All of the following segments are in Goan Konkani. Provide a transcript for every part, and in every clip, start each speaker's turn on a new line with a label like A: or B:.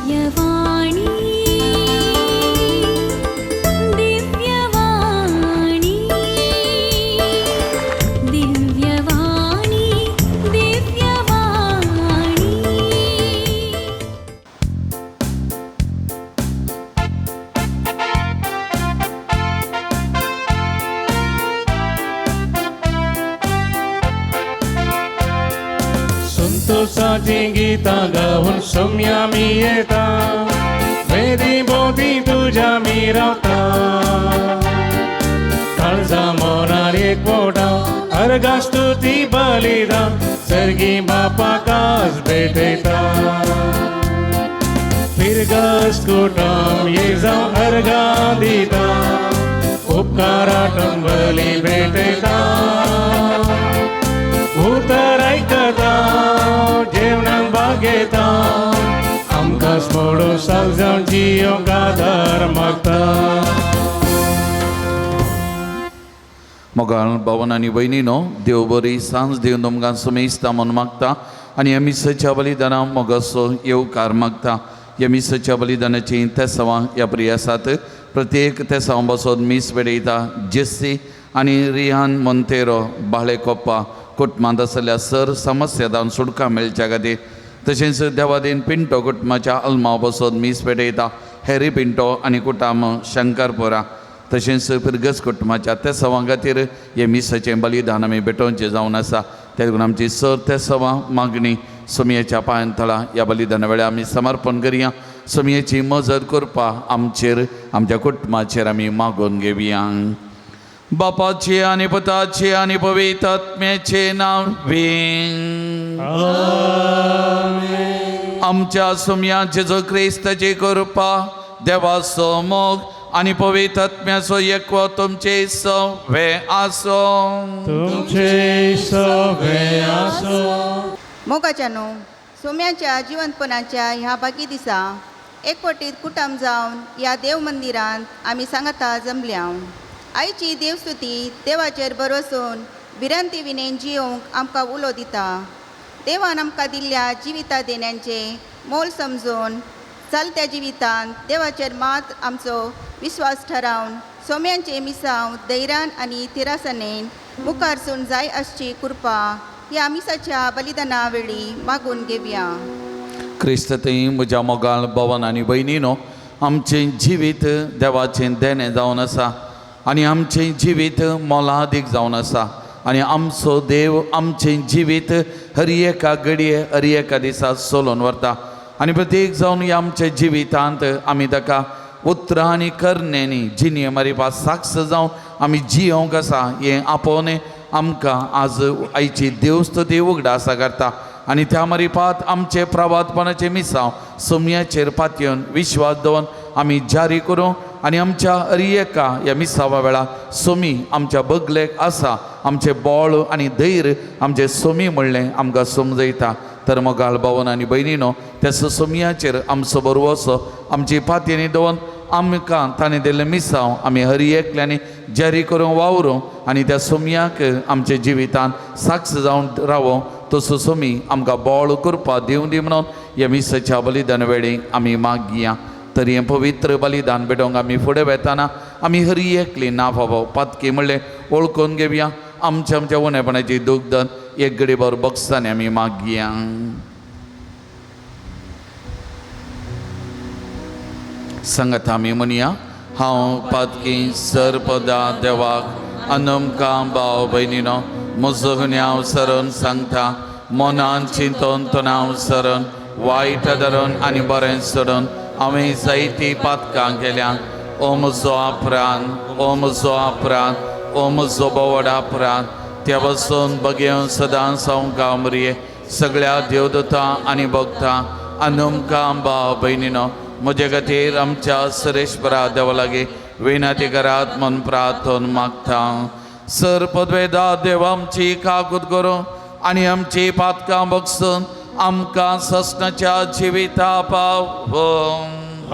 A: दिव्यवाणी दिव्यवाणी दिव्यवाणी दिव्यवाणी।
B: संतोषाची गीतां गावन सोम्या मी येता, वेदी भोंवती तुज्या मी रावता. काळजा मनार एकवटा अर्घा स्तुती बलिदान, सर्गी बापाक भेटयता. फिरगस कुटम ये जावं अर्घां दिता, उपकाराटून बली भेटयता. उतर आयकता जेवणाक बागयता, आमकां स्मोडो साक जावन जियोंक आदार मागता.
C: मोगाळ भावन आनी भयणीनो, देव बरी सांज दिवन तुमकां सुमेस्ता म्हूण मागता आनी ह्या मिसाच्या बलिदाना मोगाचो येवकार मागता. ह्या मिसाच्या बलिदानाची तेसांवां ह्या प्रियासात प्रत्येक तेसांव बसोन मीस भेटयता. जेस्सी आनी रिहान मोंतेरो बाळेकोप्पा कुटुंबांत आसलेल्या सर समस्या जावन सुटका मेळच्या खातीर, तशेंच देवादीन पिंटो कुटुंबाच्या अल्माव बसोन मीस भेटयता. हॅरी पिंटो आनी कुटाम शंकरपुरा तशेंच फिरगस कुटुंबाच्या तेसांवां खातीर हे मिसाचें बलिदान आमी भेटोवचें जावन आसा. ते लागून आमची सर तेसांवां मागणी सोमयेच्या पांयान थळा ह्या बलिदाना वेळार आमी समर्पण करया. सोमयेची मजत करपा आमचेर आमच्या कुटुंबाचेर आमी मागून घेवया. बापाचे आनी पुताचे आनी पवित्र आत्म्याचे नांव आमच्या सोमया जेजू क्रिस्ताची कृपा, देवाचो मोग आनी पवित्र आत्म्याचो एकवो तुमचे सवे आसो.
B: तुमचे सवे आसो.
D: मोगाच्यानो, सोम्याच्या जिवंतपणाच्या ह्या बागी दिसा एकवटीत कुटुंब जावन ह्या देव मंदिरांत आमी सांगाता जमल्या. आयची देवस्तुती देवाचेर भरवसून भिरांती विणेन जियोंक आमकां उलो दिता. देवान आमकां दिल्ल्या जिविता देण्यांचें मोल समजून चलत्या जिवितांत देवाचेर मात आमचो विस्वास ठरावन सोम्यांचे मिसांव धैर्यान आनी थिरासणेन मुखारसून जाय आसची कृपा ह्या मिसाच्या बलिदाना वेळी मागून घेवया.
C: क्रिस्त थंय म्हज्या मोगाळ भवन आनी भयणीनो, आमचें जिवीत देवाचें देणें जावन आसा आनी आमचें जिवीत मोलादीक जावन आसा आनी आमचो देव आमचें जिवीत हर एका घडये हर एका दिसा चलोवन व्हरता आनी प्रत्येक जावन ह्या आमच्या जिवितांत आमी ताका उतरां आनी करण्यांनी जिणये मारिपा साक्ष जावन आमी जियोंक आसा हें आपोवणें आमकां आज आयची देवस्तुती उगडासा करता आनी त्या मारिपात आमचें प्रवातपणाचें मिसांव सोमयाचेर पातयेवन विश्वास दवरून आमी जारी करूं आनी आमच्या हर एका ह्या मिसावा वेळार सोमी आमच्या बगलेक आसा, आमचें बळ आनी धैर्य आमचें सोमी म्हणलें आमकां समजयता. तर मोगाळ भावन आनी भयणीनो, त्या सोमयाचेर आमचो बरवसो आमची पातयेनी दवरून आमकां ताणें दिल्लें मिसांव आमी हर एकल्यांनी जारी करूंक वावरूं आनी त्या सोमयाक आमच्या जिवितांत साक्ष जावन रावो तसो सोमी आमकां बळ करपा दिवं दी म्हणून ह्या मिसाच्या बलिदान वेळी आमी मागया. तर हें पवित्र बलिदान भेटोवंक आमी फुडें वेताना आमी हर एकली ना फावो पातकी म्हणलें वळखून घेवया. आमच्या आमच्या उणेपणाची दुग्धन एक गडीभर बक्षांनी आमी मागया. सांगात आमी म्हणया, हांव पातकी सर्पदा देवाक अनमकां भाव भयणीनो म्हजो गुन्यांव सरून सांगता, मनान चिंतून तणाव सरून वायट धरून आनी बरें सोडून हांवें जायतीं पातकां केल्या. ओ म्हजो अपरान, ओ म्हजो अपरान, ओ म्हजो बोवडा अपरान, त्या वचून बगेवन सदां सावंका मरये सगळ्या देवदूतां आनी भक्तां आनी भाव भयणीनो म्हजे खातीर आमच्या सरेश्वरा देवा लागीं विनंती करात म्हूण प्रार्थन मागता. सर पदवेदा देव आमची कागूत करूं आनी आमची पातकां बगसून आमकां ससनाच्या जिविता पावों.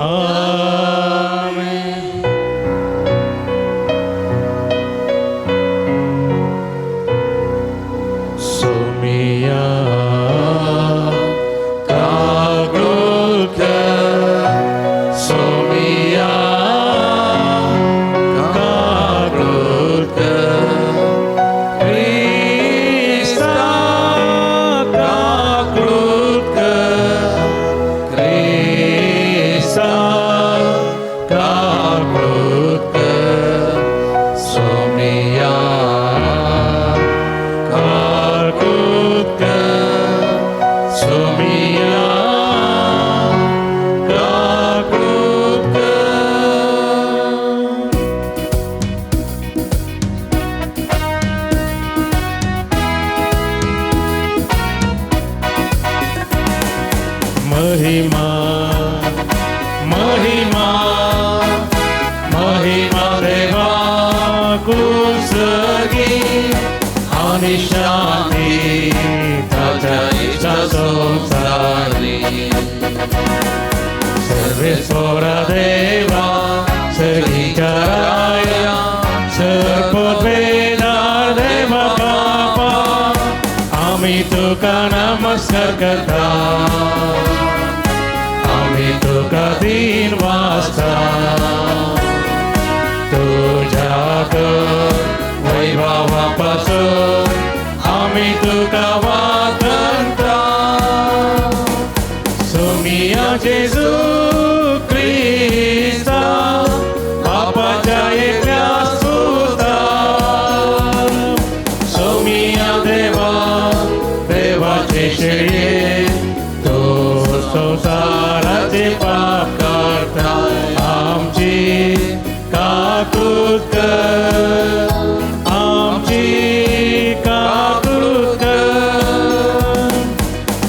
B: आमेन. सोमिया कागूत कर. सर्वेस्पोरा देवा सगळीच्या राया सर्पवेदार देवा बापा आमी तुका नमस्कार करता आमी तुका दिन वाजता तुझ्या वैभवा पासून आमी तुका वादंता सोमिया जेजू क्रिस्ता बापाच्या एकल्या सुता सोमिया देवा देवाचे शेळये तो संवसाराचे पाप करता आमची काकूत कर आमची काकूत कर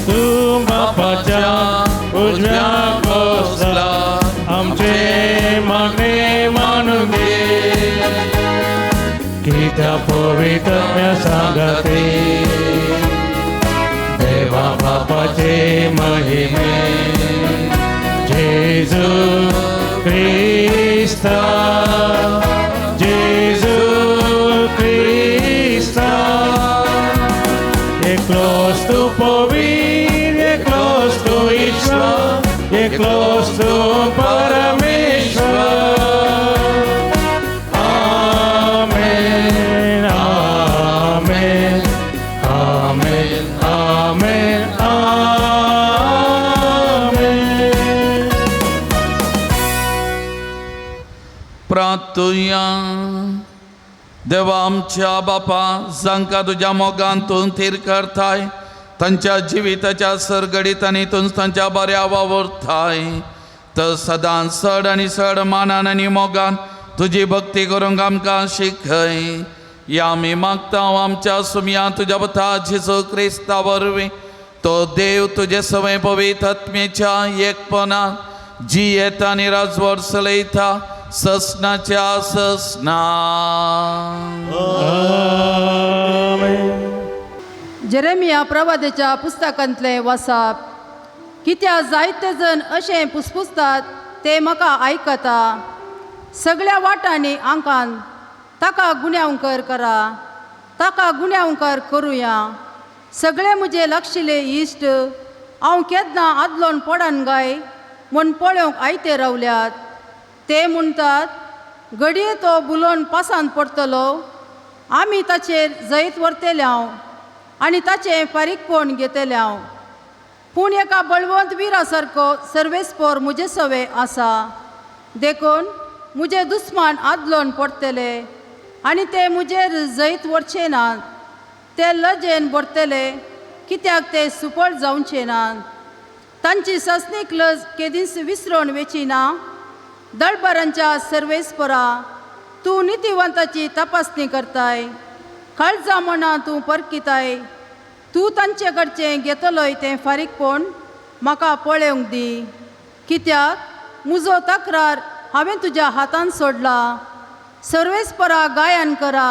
B: तूं बापाच्या उजव्या बसला आमचे मागणे मानून घे कित्या पवित्र सांगते देवा बापाचे महिमे जेजू क्रिस्ता जेजू क्रिस्ता एकलोच तूं पवीर एकलोच तूं ईश्वर एकलोच तूं परमेश्वर. आमेन आमेन आमेन आमेन आमेन.
C: प्रार्थुया. देवा आमच्या बापा जांकां तुज्या मोगान तूं थीर करताय तांच्या जिविताच्या सरगडीत आनी तूं तांच्या बऱ्या वावुरताय तर सदांच चड आनी चड मानान आनी मोगान तुजी भक्ती करूंक आमकां शिकय. या आमी मागता आमच्या सुमया तुज्या पुता जेजू क्रिस्ता वरवीं तो देव तुजे सवय पवित्र आत्मेच्या एकपणान जी येता आनी राजवट चलयता ससनाच्या ससना.
B: आमेन.
E: जेरेमिया प्रवादेच्या पुस्तकांतले वसाप. कित्या जायते जण अशें पुसपुसतात ते म्हाका आयकता. सगळ्या वाटांनी आंकान ताका गुन्यांवकर करा ताका गुन्यांवकर करुया. सगळे म्हजे लागशिल्ले इश्ट हांव केन्ना आदलोन पडन गाय म्हूण पळोवंक आयते रावल्यात. ते म्हणटात घडये तो बुलोवन पासांत पडटलो आमी ताचेर जैत व्हरतले हांव आनी ताचें फारीकपण घेतलें हांव. पूण एका बळवंत विरा सारको सर्वेस्पोर म्हजे सवे आसा देखून म्हजे दुस्मान आदलोन पडटले आनी ते म्हजेर जैत व्हरचे नात. ते लजेन भरतले कित्याक ते सुपळ जावचे नात. तांची ससनीक लज केदींच विसरोन वेची ना. दळबरांच्या सर्वेस्परा तूं नितीवंताची तपासणी करताय काळजा मना तूं परकिताय. तूं तांचे कडचें घेतलोय तें फारीकपण म्हाका पळोवंक दी कित्याक म्हजो तक्रार हांवें तुज्या हातान सोडला. सर्वेस्परा गायन करा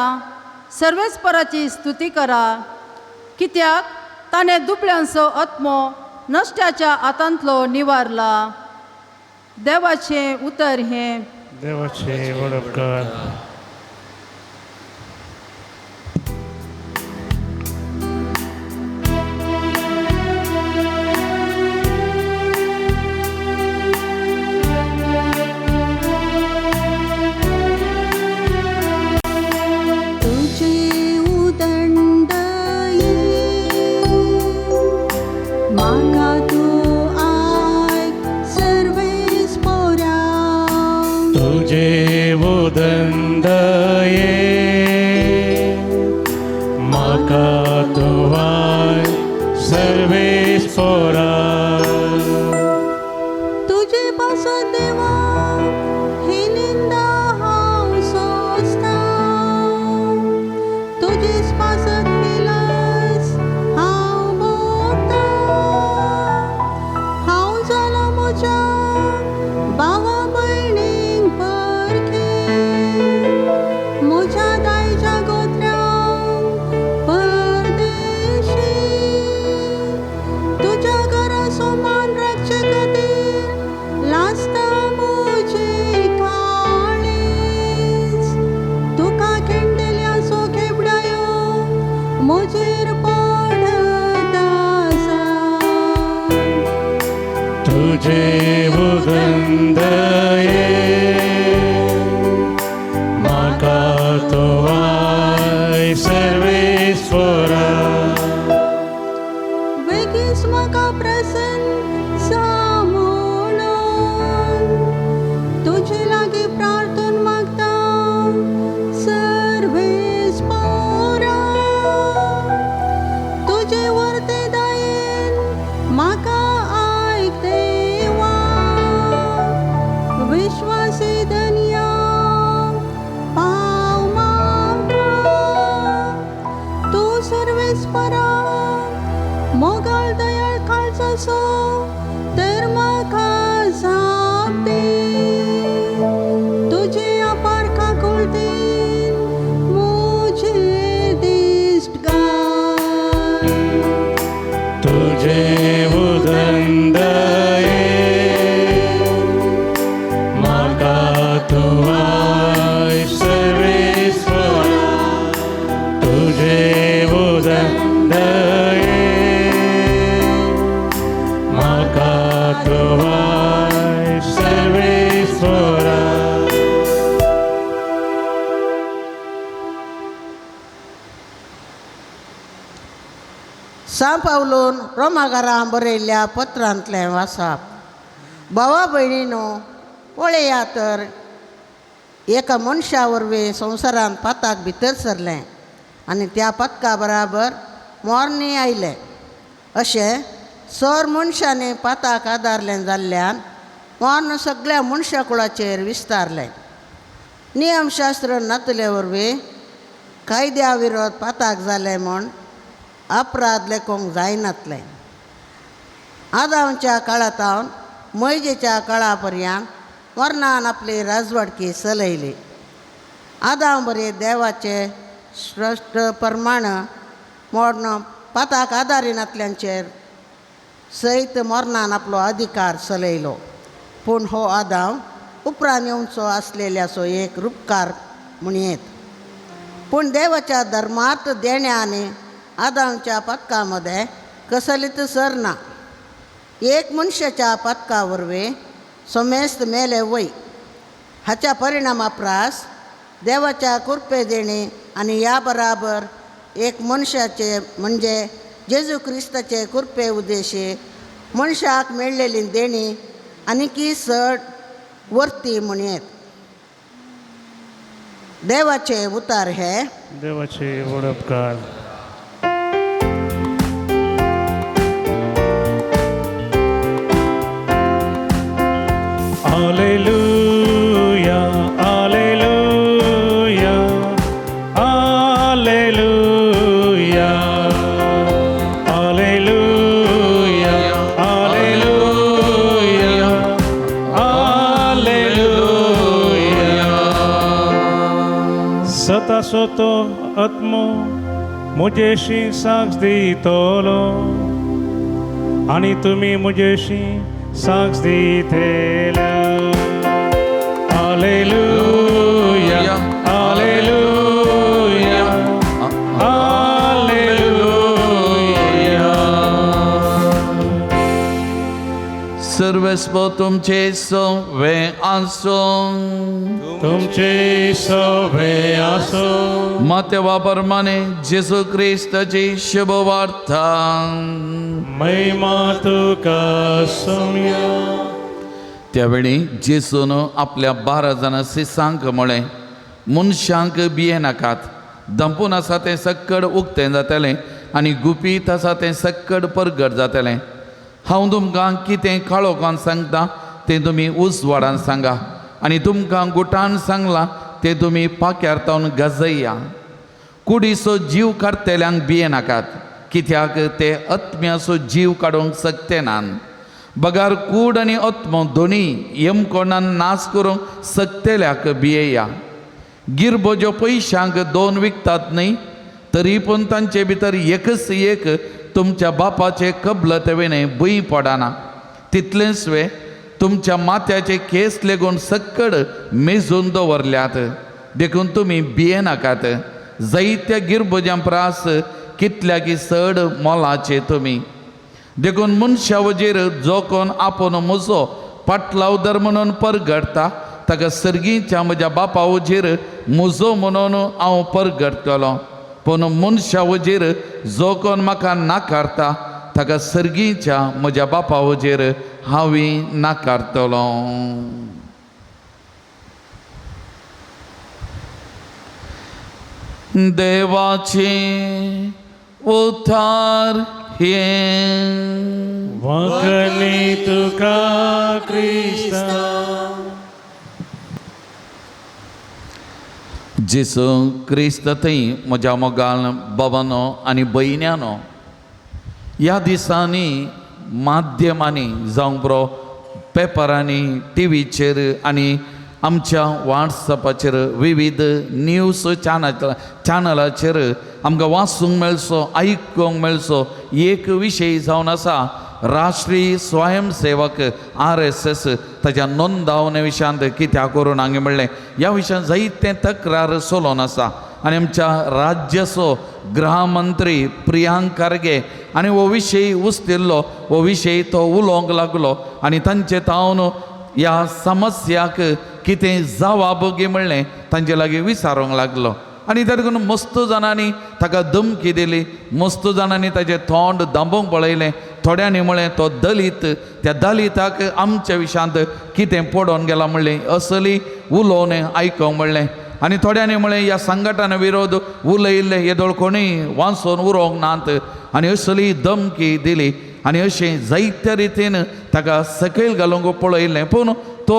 E: सर्वेस्पराची स्तुती करा कित्याक ताणें दुबळ्यांचो आत्मो नश्ट्याच्या हातांतलो निवारला. देवाचें उतर हें.
B: देवाचे वडपकार.
F: तुझे उदंडये म्हाका तूं आयक सर्वेस्पोरा.
B: तुझे उदंडये म्हाका तूं आयक सर्वेस्पोरा.
F: तुजे पासत देवा ही निंदा हांव सोंसता. तुजेच पासत ही लज हांव भोगता. हांव जालां म्हज्या भावा भयणींक परखे म्हज्या दायच्या गोत्र्यांक परदेशी. तुज्या घरा सोमान राखचे खातीर लाजता.
B: तुझे उदंदये म्हाका तुवाय सर्वेस्वरा.
F: वेगीच म्हाका प्रसन्न जा म्हणून तुजे लागीं प्रार्थन मागता सर्वेस्पोरा. तुजे वर्ते दयेन म्हाका आयक देवा. विश्वासी धनया पाव म्हाका. तूं सर्वेस्परा मोगाळ दयाळ काळजाचो तर म्हाका जाप दी. तुजे अपार काकुळटेन म्हजेर दिश्ट घाल.
B: तुझे उदंदये म्हाका तुवाय सर्वेस्वरा. तुझे उदंदये म्हाका तुवाय सर्वेस्वरा.
G: सां पावलून रोमागारां बरयल्ल्या पत्रांतलें वाचप. भावा भयणीनो, पळया तर एका मनशा वरवीं संवसारांत पाताक भितर सरलें आनी त्या पातका बराबर मोरणी आयलें. अशें सर मनशांनी पाताक आदारलें जाल्ल्यान मर्ण सगळ्या मनशा कुळाचेर विस्तारलें. नियमशास्त्र नातले वरवीं कायद्या विरोध पाताक जालें म्हूण अपराध लेखूंक जायनातलें. आदांवच्या काळांतावन मैजेच्या काळा पर्यंत मरणान आपली राजवाडकी चलयली. आदांव बरी देवाचे श्रेश्ठ प्रमाण मोडण पाताक आदारिनातल्यांचेर सयत मरणान आपलो अधिकार चलयलो. पूण हो आदांव उपरांत येवचो आसलेल्याचो एक रुपकार म्हणयेत. पूण देवाच्या धर्मार्थ देण्या आनी आदांवच्या पातका मदें कसलीच सर ना. एक मनशाच्या पातका वरवीं समेस्त मेले वय. हाच्या परिणामा प्रास देवाच्या कृपे देणे आनी ह्या बराबर एक मनशाचे म्हणजे जेजू क्रिस्ताचे कृपे उद्देशी मनशाक मेळ्ळेली देणी आनीकी चड वर्ती म्हणयेत. देवाचे उतार हे.
B: देवाचे वडपकार. Alleluia, Alleluia, Alleluia, Alleluia, Alleluia, Alleluia. सतासो तो आत्मो म्हजेशी साक्ष दितलो आनी तुमी म्हजेशी साक्ष दितले. Alleluia, Alleluia, Alleluia.
C: सर्वेस्पर तुमचे सवे आसूं.
B: तुमचे सवे आसो.
C: मातेवा परमाने जेजू क्रिस्ताची शुभवार्ता.
B: महिमा तुका सोम्या.
C: त्यावेळी जेजून आपल्या 12 जाणां शिसांक म्हळें, मनशांक भियेनाकात. दंपून आसा तें सक्कड उक्तें जातलें आनी गुपीत आसा तें सक्कड परगट जातलें. हांव तुमकां कितें काळोखान सांगता तें तुमी उजवाडान सांगा आनी तुमकां गुटान सांगलां तें तुमी पाक्यार तावन गजया. कुडीचो जीव काडटल्यांक भियेनाकात, कित्याक ते आत्म्याचो जीव काडूंक शकते नात. बगार कूड आनी आत्मो दोनी यमकोणान नाश करूंक शकतल्याक भियेया. गिरबोज्यो पयशांक 2 विकतात न्हय, तरी पूण तांचे भितर एकच एक तुमच्या बापाचे कबलत विणें भंय पडना. तितलेंच वे तुमच्या माथ्याचे केस लेगून सक्कड मेजून दवरल्यात. देखून तुमी भियेनाकात. जायत्या गिरबोज्यां प्रास कितल्याकी चड मोलाचे तुमी. देखून मनशा वजेर जो कोण आपूण म्हजो पाटलावदर म्हणून परगडटा ताका सर्गीच्या म्हज्या बापा वजेर म्हजो म्हणून हांव परगडटलो. पूण मनशा वजेर जो कोण म्हाका नाकारता ताका सर्गीच्या म्हज्या बापा वजेर हांवूय नाकारतलो. देवाचे उतार हे
B: वाकणे तुका क्रिस्ता.
C: जेजू क्रिस्त थंय म्हज्या मोगाल बाबानो आनी भयण्यानो, ह्या दिसांनी माध्यमांनी जावं बरो पेपरांनी, टिवीचेर आनी आमच्या वॉट्सएपाचेर विविध न्यूज चॅनलाचेर आमकां वाचूंक मेळचो, आयकूंक मेळचो एक विशय जावन आसा राष्ट्रीय स्वयंसेवक RSS ताच्या नोंदावणे विशयांत कित्याक करून हांगा म्हणलें ह्या विशयांत जायते तक्रार चलोवन आसा. आनी आमच्या राज्याचो गृहमंत्री प्रियांक खारगे आनी हो विशय उस्तिल्लो, हो विशय तो उलोवंक लागलो आनी तांचे तावन ह्या समस्याक कितें जवाब गी म्हणलें तांचे लागीं विचारूंक लागलो. आनी त्या देखून मस्त जाणांनी ताका धमकी दिली, मस्त जाणांनी ताचें तोंड दांबूंक पळयलें. थोड्यांनी म्हळें तो दलीत, त्या दलिताक आमच्या विशयांत कितें पडोवन गेला म्हणलें असली उलोवणें आयकूंक म्हणलें. आनी थोड्यांनी म्हळें ह्या संघटना विरोध उलयिल्ले येदोळ कोणूय वाचून उरोवंक नात आनी असली धमकी दिली आनी अशें जायत्या रितीन ताका सकयल घालूंक पळयलें. पूण तो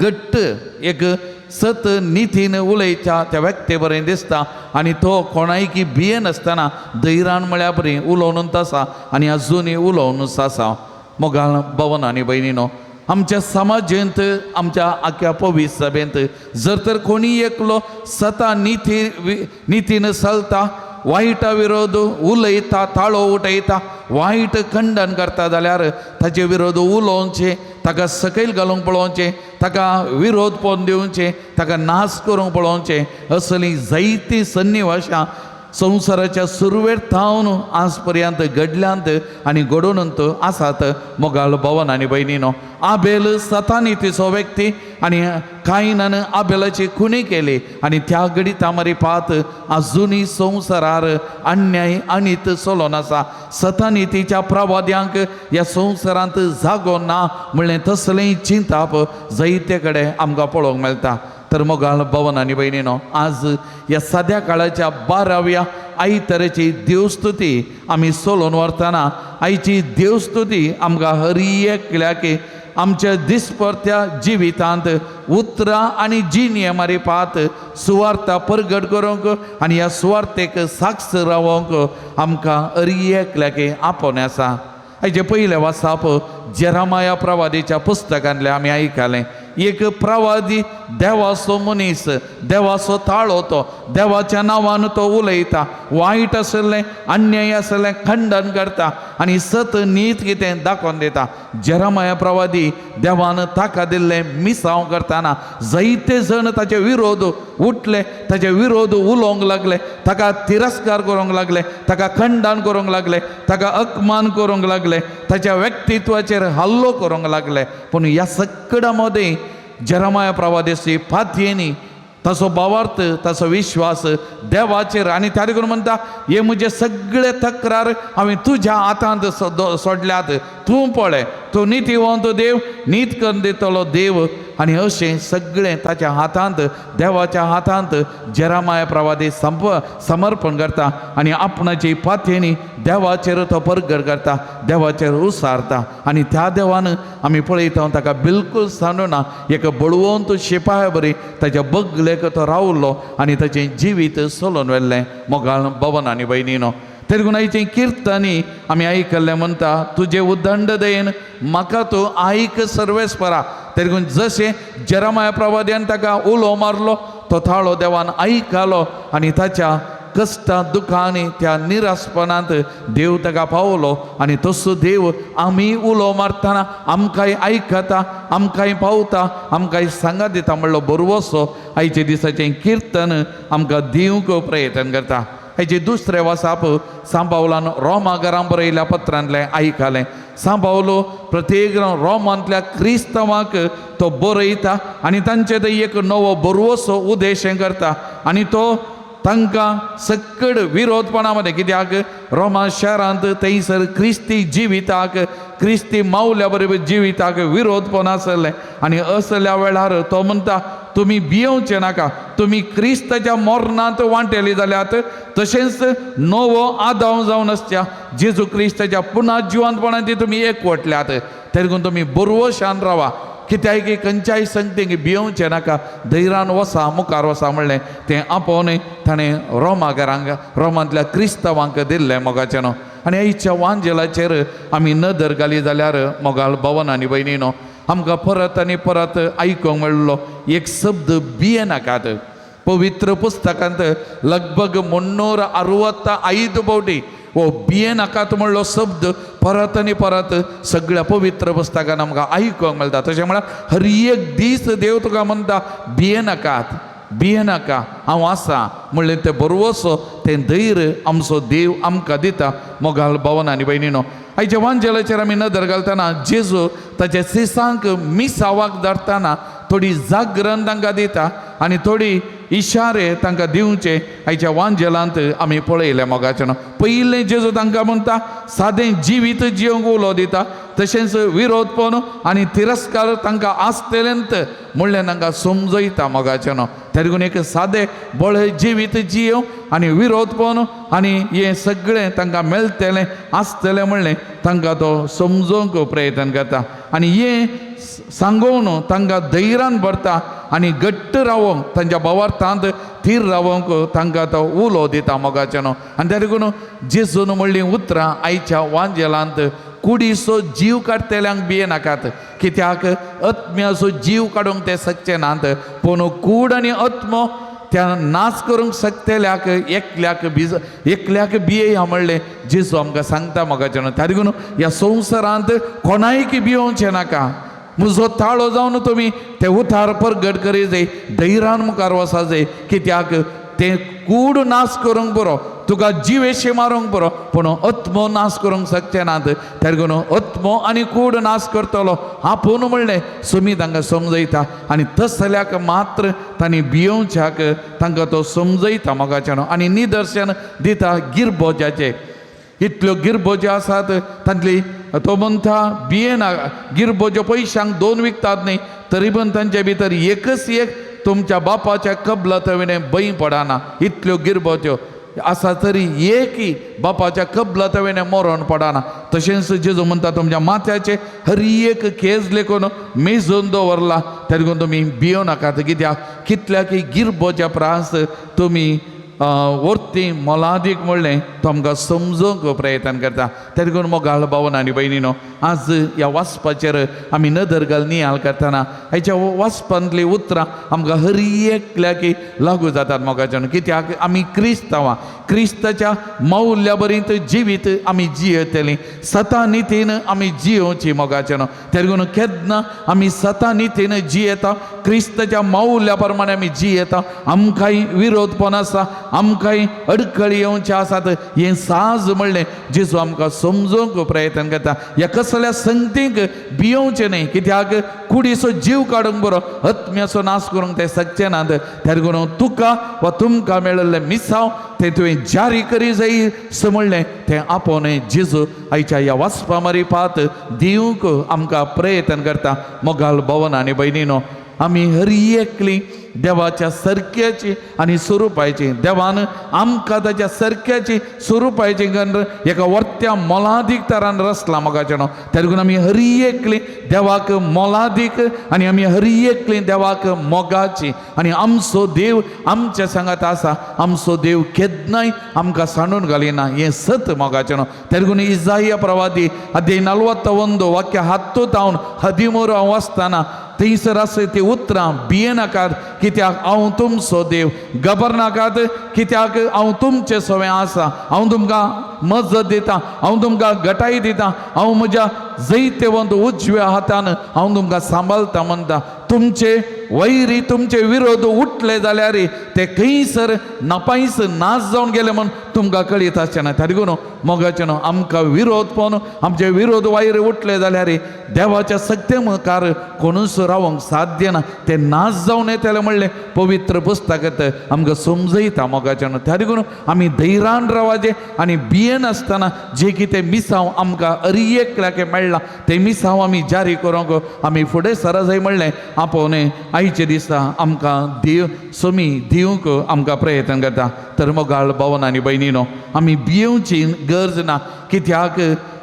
C: घट्ट एक सत नितीन उलयता त्या व्यक्ती बरें दिसता आनी तो कोणायकी भियेनासतना धैर्यान म्हळ्या बरी उलोवनूच आसा आनी अजुनूय उलोवनूच आसा. मोगाळ भवन आनी भयणीनो, आमच्या समाजेंत, आमच्या आख्या पवित्र सभेंत जर तर कोणी एकलो सता नितीन चलता, वायटा विरोध उलयता, ताळो उठयता, वायट खंडन करता जाल्यार ताचे विरोध उलोवचें, ताका सकयल घालूंक पळोवचें, ताका विरोध पोवन दिवचें, ताका नाश करूंक पळोवचें असलीं जायतीं सन्निवाशां संवसाराच्या सुरवेर थावन आज पर्यंत घडल्यांत आनी घडोवन आसात. मोगाळ भवन आनी भयणीनो, आबेल सतानितीचो व्यक्ती आनी कायनान आबेलाची खुणी केली आनी त्या घडिता मारी पात आजुनूय संवसारार अन्याय अनीत चलोन आसा. सतानितीच्या प्रवाद्यांक ह्या संवसारांत जागो ना म्हणलें तसलें चिंताप जायते कडेन आमकां पळोवंक मेळटा. तर मोगाळ भवन आनी भयणीनो, आज ह्या सद्या काळाच्या 12व्या आयताराची देवस्तुती आमी चलोवन व्हरतना आयची देवस्तुती आमकां हर एकल्याक आमच्या दिसपरत्या जिवितांत उतरां आनी जिणये मारिपात सुवार्ता परगट करूंक आनी ह्या सुवार्तेक साक्ष रावोंक आमकां हर एकल्याक आपोवणें आसा. हाजे पयलें वाचप जेरामाया प्रवादीच्या पुस्तकांतलें आमी आयकलें. एक प्रवादी देवाचो मनीस, देवाचो ताळो, तो देवाच्या नांवान तो उलयता, वायट आसलें अन्याय आसलें खंडन करता आनी सत नीत कितें दाखोवन दिता. जेरामाया प्रवादी देवान ताका दिल्लें मिसांव करतना जायते जण ताचे विरोध उठले, ताचे विरोध उलोवंक लागले, ताका तिरस्कार करूंक लागले, ताका खंडन करूंक लागले, ताका अपमान करूंक लागले, ताच्या व्यक्तित्वाचेर हल्लो करूंक लागले. पूण ह्या सगळ्या मदें जेरामाया प्रवादेची फातयेनी ताचो भावार्थ, ताचो विश्वास देवाचेर आनी त्या देखून म्हणटा हे म्हजे सगळे तक्रार हांवें तुज्या हातांत सोडल्यात, तूं पळय, तूं नितीवंत देव, नीत करून दितलो देव. आनी अशें सगळें ताच्या हातांत, देवाच्या हातांत जेरामाया प्रवादी समर्पण करता आनी आपणाची पातयेनी देवाचेर तो परगट करता, देवाचेर उसारता. आनी त्या देवान आमी पळयता ताका बिलकूल सांडूना, एक बळवंत शिपाया बरी ताच्या बगलेक तो रावलो आनी ताचें जिवीत चलोवन व्हेल्लें. मोगाळ भवन आनी भयणीनो, तरी आयचें किर्तनी आमी आयकल्लें म्हणटा तुजें उदंड दयेन म्हाका तूं आयक सर्वेस्परा. तरी जशें जेरामाया प्रवाद्यान ताका उलो मारलो तो थाळो देवान आयकलो आनी ताच्या कश्टां दुखांनी त्या निराशपणांत देव ताका पावलो. आनी तसो देव आमी उलो मारतना आमकांय आयकता, आमकांय पावता, आमकांय सांगात दिता म्हणलो बरवसो आयच्या दिसाचें किर्तन आमकां दिवंक प्रयत्न करता. हेजे दुसरें वासाप सांबावलान रोमा घरां बरयल्या पत्रांतलें आयकलें. सांबावलो प्रत्येक रोमांतल्या क्रिस्तांवाक तो बरयता आनी तांचे थंय एक नवो बरवसो उद्देश करता आनी तो तांकां सक्कड विरोधपणा मदें, कित्याक रोमा शारांत थंयसर क्रिस्ती जिविताक क्रिस्ती मावल्या बरोबर जिविताक विरोधपण आसलें आनी असल्या वेळार तो म्हणटा तुमी भियेवचें नाका, तुमी क्रिस्ताच्या मरणांत वांटेली जाल्यात, तशेंच नवो आदाव जावन आसच्या जेजू क्रिस्ताच्या पुना जिवंतपणांत तुमी एकवटल्यात, तरी तुमी बरवशान रावा, कित्याक की खंयच्याय संगतीक भियोवचें नाका, धैर्यान वसा मुखार वसा म्हणलें तें आपोवन ताणें रोमाकारांक रोमांतल्या क्रिस्तांवांक दिल्लें मोगाचें न्हू. आनी आयच्या वांजेलाचेर आमी नदर घाली जाल्यार मोगाळ भवन आनी भयणीनो आमकां परत आनी परत आयकूंक मेळ्ळो एक शब्द भियेनाकात. पवित्र पुस्तकांत लगभग 365 फावटी हो भियेनाकात म्हणलो शब्द परत आनी परत सगळ्या पवित्र पुस्तकान आमकां आयकूंक मेळटा. तशें म्हळ्यार हर एक दीस देव तुका म्हणटा भियेनाकात, भियेनाका, हांव आसा म्हणलें तें बरवसो तें धैर्य आमचो देव आमकां दिता. मोगाल भवन आनी भयणीनो आयच्या वांजेलाचेर आमी नदर घालतना जेजू ताच्या सिसांक मिसावाक धाडटना थोडी जागरण तांकां दिता आनी थोडी इशारे तांकां दिवचे आयच्या वांजेलांत आमी पळयलें मोगाचें न्हू. पयलें जेजू तांकां म्हणटा सादें जिवीत जिवंक उलो दिता, तशेंच विरोधपण आनी तिरस्कार तांकां आसतलेंत म्हणलें तांकां समजयता मोगाचें न्हू. तरी एक सादें बळें जिवीत जियों आनी विरोधपण आनी हें सगळें तांकां मेळटलें आसतलें म्हणलें तांकां तो समजोवंक प्रयत्न करता आनी हें सांगोवन तांकां धैर्यान भरता आनी घट्ट रावोंक तांच्या भावार्थांत थीर रावोंक तांकां तो उलो दिता मोगाचें न्हू. आनी त्या देखून जेजून म्हणलीं उतरां आयच्या वांजेलांत कुडीचो जीव काडटल्यांक भियेनाकात, कित्याक आत्म्याचो जीव काडूंक ते शकचे नात, पूण कूड आनी आत्मो त्या नाच करूंक शकतल्याक एकल्याक भिज एकल्याक भियेया म्हणलें जेजू आमकां सांगता मोगाचें न्हू. त्या देखून ह्या संवसारांत कोणायक भियोवचें नाका, म्हजो ताळो जावन तुमी ते उतार परगट करी जाय, धैर्यान मुखार वचा जाय, कित्याक तें कूड नाश करूंक बरो, तुका जिवेशी मारूंक बरो, पूण आत्मो नाश करूंक शकचे नात. त्या देखून आत्मो आनी कूड नाश करतलो आपूण म्हणलें सुमी तांकां समजयता आनी तसल्याक मात्र तांणी भियोवच्याक तांकां तो समजयता मोगाचें न्हू. आनी निदर्शन दिता गिरबोजाचें, इतल्यो गिरबोज्यो आसात तांतली तो म्हणटा भियेना, गिरबोज्यो पयशांक 2 विकतात न्ही, तरी पण तांचे भितर एकच एक तुमच्या बापाच्या कबलात विणें बंय पडना, इतल्यो गिरबोज्यो आसा तरी एकय बापाच्या कबलात विणें मरण पडना. तशेंच जेजू म्हणटा तुमच्या माथ्याचे हर एक केज लेखून मेजून दवरला, त्या देखून तुमी भियों नाकात, कित्याक कितल्याकय गिरबोज्या प्रास तुमी वर्ती मोलादीक म्हणलें तो आमकां समजोवंक प्रयत्न करता. त्या देखून मोगाळ भावन आनी भयणीनो आज ह्या वाचपाचेर आमी नदर घाल नियाळ करतना हाच्या वाचपांतलीं उतरां आमकां हर एकल्याक लागू जातात मोगाच्यान, कित्याक आमी क्रिस्तांवां, क्रिस्ताच्या मौल्या बरींत जिवीत आमी जियेतलीं, सता नितीन आमी जियोवची मोगाच्यान. त्या देखून केन्ना आमी सता नितीन जियेता, क्रिस्ताच्या मौल्या प्रमाणे आमी जियेता, आमकांय विरोधपण आसा, आमकांय अडखळी येवचे आसात, हें साज म्हणलें जेजू आमकां समजोवंक प्रयत्न करता. ह्या कसल्या संगतींक भियोवचें न्हय, कित्याक कुडीचो जीव काडूंक बरो, आत्म्याचो नाश करूंक ते शकचे नात. त्या देखून तुका वा तुमकां मेळिल्लें मिसांव तें तुवें जारी करी जाय म्हणलें तें आपोवन जेजू आयच्या ह्या वाचपा मारिपात दिवंक आमकां प्रयत्न करता. मोगाल भवन आनी भयणीनो आमी हर एकली देवाच्या सरक्याची आनी स्वरुपाची, देवान आमकां ताच्या सरक्याची स्वरुपाची गण एका वर्त्या मोलादीक तरान रचला मोगाचें न्हू. त्या देखून आमी हर एकली देवाक मोलादीक आनी आमी हर एकली देवाक मोगाची आनी आमचो देव आमच्या सांगात आसा, आमचो देव केन्नाय आमकां सांडून घालिना, हें सत मोगाचें न्हू. त्या देखून इजाया प्रवादी अध्याय 41 वाक्य 10 तावन 13 हांव वाचतना थंयसर आसा ती उतरां भियेनाकात, कित्याक हांव तुमचो देव, घबरनाकात कित्याक हांव तुमचे सवें आसा, हांव तुमकां मजत दिता, हांव तुमकां गटाय दिता, हांव म्हज्या जैतेवंत उजव्या हातान हांव तुमकां सांबाळटा म्हणटा. तुमचे वैरी तुमचे विरोध उठले जाल्यार ते खंयसर नापायस नाश जावन गेले म्हूण तुमकां कळीत आसचें ना. त्या देखून मोगाचें न्हू आमकां विरोध पळोवन आमचे विरोध वैर उठले जाल्यार देवाच्या सक्ते मुखार कोणूच रावंक साध्य ना, ते नाश जावन येतले म्हणलें पवित्र पुस्तकांत आमकां समजयता मोगाचें न्हू. त्या देखून आमी धैर्यान रावाचें आनी भियेनासतना जें कितें मिसांव आमकां अरियेकल्याक मेळ्ळां तें मिसांव आमी जारी करूंक आमी फुडें सरा जाय म्हणलें आपोवणें आयचे दिसा आमकां देव सोमी दिवंक आमकां प्रयत्न करता. तर मोगाळ भावन आनी भयणीनो आमी भियेवची गरज ना, कित्याक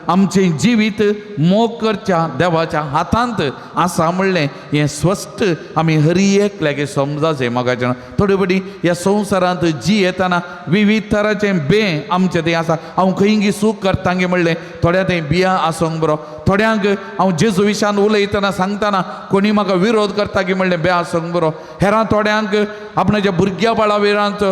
C: आमचें जिवीत मोग करच्या देवाच्या हातांत आसा म्हणलें हें स्वस्थ आमी हरी एकल्याक समजाचें मोगाचें. थोडे फावटी ह्या संवसारांत जियेतना विविध तराचें बें आमचें तें आसा. हांव खंय चूक करता गे म्हणलें थोड्या तें बियां आसूंक बरो, थोड्यांक हांव जेजू विशान उलयतना सांगतना कोणी म्हाका विरोध करता की म्हणलें बें आसूंक बरो, हेरां थोड्यांक आपणाच्या भुरग्या बाळा विरांत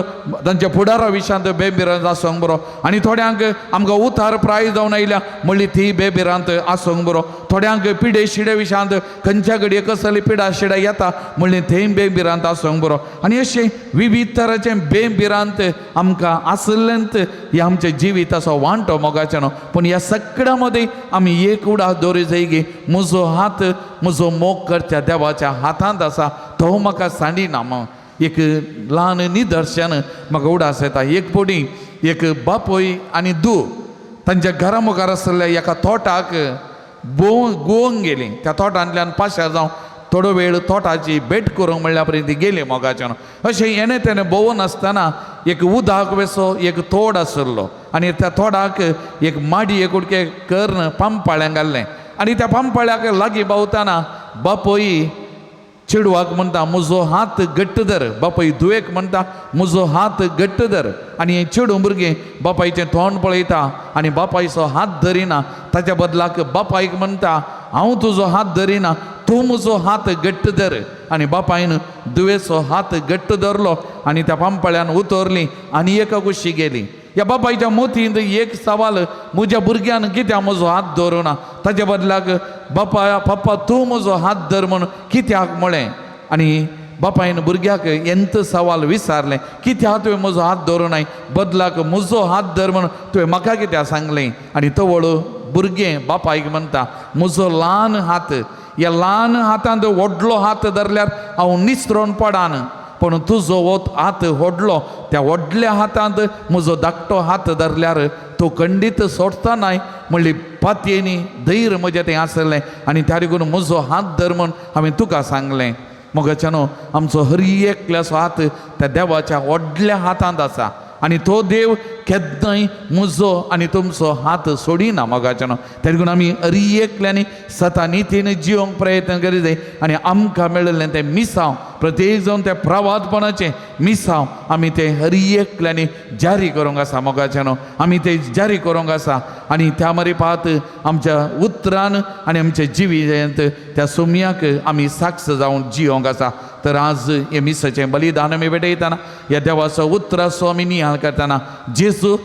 C: तांच्या फुडारा विशांत बेभिरांत आसूंक बरो, आनी थोड्यांक आमकां उतार प्राय जावन आयल्या म्हणली ती बेभिरांत आसूंक बरो, थोड्यांक पिडे शिडे विशांत खंयच्या घडये कसली पिडा शिडा येता म्हणली थंय बेभिरांत आसूंक बरो, आनी अशें विविध तराचें बेभिरांत आमकां आसलेंत हे आमच्या जिविताचो वांटो मोगाचें न्हू. पूण ह्या सगळ्या मदीं आमी एक उडा दवरी जाय की म्हजो हात म्हजो मोग करच्या देवाच्या हातांत आसा, तो म्हाका सांडिना. एक ल्हान निदर्शन म्हाका उडास येता. एक फावटी एक बापूय आनी धूव तांच्या घरा मुखार आशिल्ल्या एका तोटाक गोवंक गेली. त्या तोटांतल्यान पाशार जावन थोडो वेळ तोटाची भेट करूंक म्हणल्या पर्यंत ती गेली मोगाच्यान. अशें येणें तेणें भोंवून आसतना एक उदक वेसो एक तोड आशिल्लो आनी त्या तोडाक एक माडी एक उडके कर्ण पांपाळ्यां घाल्लें आनी त्या पांपाळ्याक लागीं पावतना बापूय चेडवाक म्हणटा म्हजो हात घट्ट धर, बापूय धुवेक म्हणटा म्हजो हात घट्ट धर, आनी हें चेडूं भुरगें बापायचें तोंड पळयता आनी बापायचो हात धरिना, ताच्या बदलाक बापायक म्हणटा हांव तुजो हात धरिना, तूं म्हजो हात घट्ट धर. आनी बापायन धुवेचो हात घट्ट धरलो आनी त्या पांपाळ्यान उतरली आनी एका कुशी गेली. ह्या बापायच्या मोतींत एक सवाल, म्हज्या भुरग्यान कित्याक म्हजो हात धरूना, ताच्या बदलाक बापा पप्पा तूं म्हजो हात धर म्हूण कित्याक म्हळें. आनी बापायन भुरग्याक एंत सवाल विचारलें कित्याक तुवें म्हजो हात धरूं नाय, बदलाक म्हजो हात धर म्हूण तुवें म्हाका कित्याक सांगलें. आनी तवळ भुरगें बापायक म्हणटा म्हजो ल्हान हात, ह्या ल्हान हातांत व्हडलो हात धरल्यार हांव निसरोन पडान, पूण तुजो हो हात व्हडलो, त्या व्हडल्या हातांत म्हजो धाकटो हात धरल्यार तूं खंडीत सोडटा नाय म्हणली पातयेनी धैर्य म्हजें तें आसलें आनी त्या देखून म्हजो हात धर म्हूण हांवें तुका सांगलें. मोगाच्या न्हू आमचो हर एकल्याचो हात त्या देवाच्या व्हडल्या हातांत आसा आनी तो देव केन्नाय म्हजो आनी तुमचो हात सोडिना मोगाच्या न्हू. त्या देखून आमी हर एकल्यांनी सता नितीन जिवंक प्रयत्न करीत जाय आनी आमकां मेळिल्लें तें मिसांव प्रत्येक जावन त्या प्रवादपणाचें मिसांव आमी तें हर एकल्यांनी जारी करूंक आसा मोगाच्या न्हू, आमी तें जारी करूंक आसा आनी त्या मरिपात आमच्या उतरान आनी आमच्या जिवितांत त्या सोम्याक आमी साक्ष जावन जिवंक आसा. तर आज हे मिसाचें बलिदान आमी भेटयतना ह्या देवाचो उतराचो आमी नियाळ करतना जेजू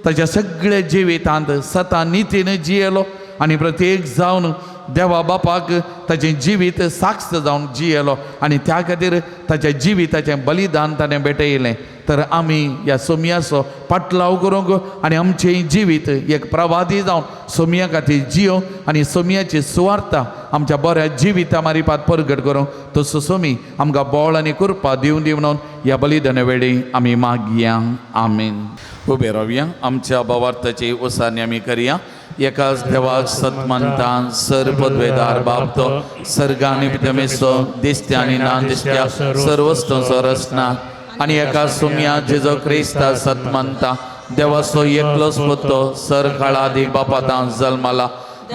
C: ताच्या सगळ्या जिवितांत सता नितीन जियेलो आनी प्रत्येक जावन देवा बापाक ताचें जिवीत साक्ष जावन जियेलो आनी त्या खातीर ताच्या जिविताचें बलिदान ताणें भेटयलें. तर आमी ह्या सोमयाचो पाटलाव करूंक आनी आमचें जिवीत एक प्रवादी जावन सोमया खातीर जियोवंक आनी सोमयाची सुवार्ता आमच्या बऱ्या जिविता मारिपात परगट करूंक तसो सोमी आमकां बळ आनी कृपा दिवन दी म्हणून ह्या बलिदाना वेळी आमी मागया. आमीन. उबे रावया, आमच्या भावार्थाची उसारणी आमी करया. एकाच देवाक सतमंतान सर पदवेदार बाप तो सर्ग आनी पितमेचो दिसत्या आनी ना दिसत्या सर्वस्तंचो रचना आनी एका सुम्या जेजो क्रिस्ता सतमंता देवाचो एकलोच पुतो सर काळादी बापातान जल्माला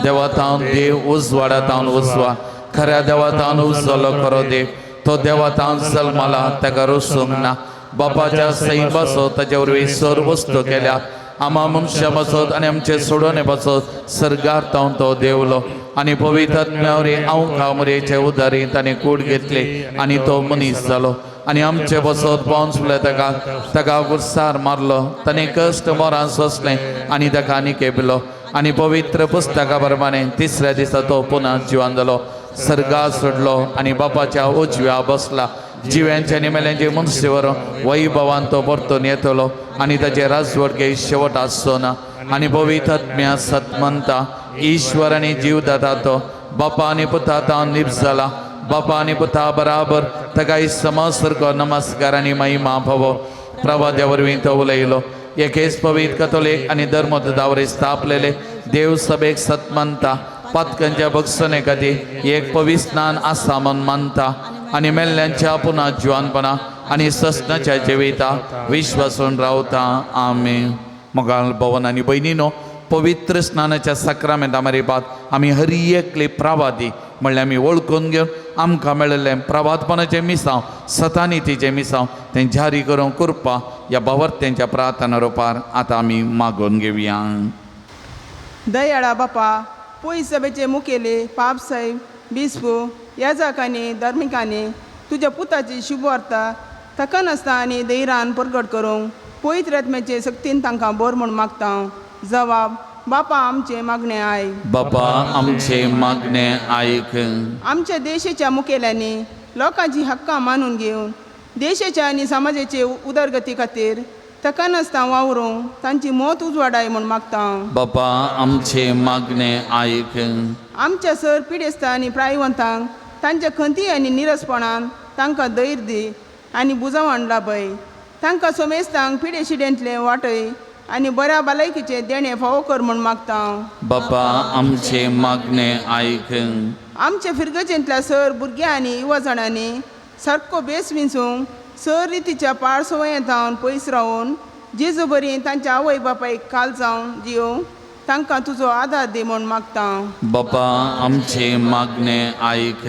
C: देवातावन देव उजवाडातावन उजवाड खऱ्या देवातावन उजलो खरो देव तो देवातावन जल्माला ताका रोसूंक ना बापाच्या सैमाचो ताच्या वरवीं सर वस्तू केल्या आमा मनशां पासत आनी आमचे सोडोवणे पासत सर्गार तावन तो देवलो आनी पवित्र आत्म्या आंवका मुरेचे उदारी ताणें कूड घेतली आनी तो मनीस जालो आनी आमचे पासत पावन फुलें ताका ताका गुरसार मारलो ताणें कश्ट मोरान सोंसलें आनी ताका आनी केपलो आनी पवित्र पुस्तका प्रमाणे तिसऱ्या दिसा तो पुन्हा जिवान जालो, सर्गा सोडलो आनी बापाच्या उजव्या बसला। जिव्यांच्या आनी मेल्यांचे मुनसेवर वैभवान तो परतून येतलो आनी ताचे राजवटके शेवट आसचो ना। आनी पवित्र आत्म्या सतमंता ईश्वर आनी जीव दाता तो बापा आनी पुता तावन लिप्त जाला, बापा आनी पुता बराबर ताका समसरको नमस्कार आनी महिमा भवो। प्रवाद्या वरवीं तो उलयलो, एकेच पवित्र कथोलीक आनी धर्मदूता स्थापलेले देव सभेक सतमंता पातकांच्या भक्षणे खातीर एक पवित्र स्नान आसा म्हूण मानता आनी मेल्ल्यांच्या पुन्हा जिवानपणा आनी ससनाच्या जिविता विश्वासून रावता। आमेन। मोगाळ भवन आनी भयणीनो, पवित्र स्नानाच्या साक्रामेंता मारिपात आमी हर एकले प्रवादी म्हणल्यार आमी वळखून घेवन आमकां मेळिल्लें प्रवादपणाचें मिसांव, सतानितीचें मिसांव तें जारी करूंक कृपा ह्या भावार्थ्यांच्या प्रार्थना रुपार आतां आमी मागून घेवया।
H: दयाळा बापा, पयस सभेचे मुखेले पाप साहेब बिस्पू याजकांनी धार्मिकांनी तुज्या पुताची शुभवार्ता थकनासता आनी धैर्यान परगट करूंक पवित्र आत्म्याचे सक्तीन तांकां बोर म्हूण मागता। जवाब बापा आमचे मागणे आयक।
C: बापा आमचे मागणे आयक।
H: आमच्या देशाच्या मुखेल्यांनी लोकांची हक्कां मानून घेवन देशाच्या आनी समाजाचे उदरगती खातीर थकनासता वावरूंक तांची मत उजवाडाय म्हूण मागता।
C: बापा आमचे मागणे आयक।
H: आमच्या सर पिडेस्तां आनी प्रायवंतांक तांच्या खंती आनी निरसपणान तांकां धैर्य दी आनी बुजावण लाभय। तांकां सोमेस्तांक पिडेशिडेंतलें वाटय आनी बऱ्या भलायकीचें देणें फावो कर म्हूण मागता।
C: बापा आमचे मागणे आयक।
H: आमच्या फिरगजेंतल्या सर भुरग्यां आनी युवा जाणांनी सारको बेस विंचूंक सर रितीच्या पाड संवयांत पयस रावून जेजू बरी तांच्या आवय बापायक काल जावन जियोवंक तांकां तुजो आदार दी म्हूण मागता।
C: बापा आमचे मागणे आयक।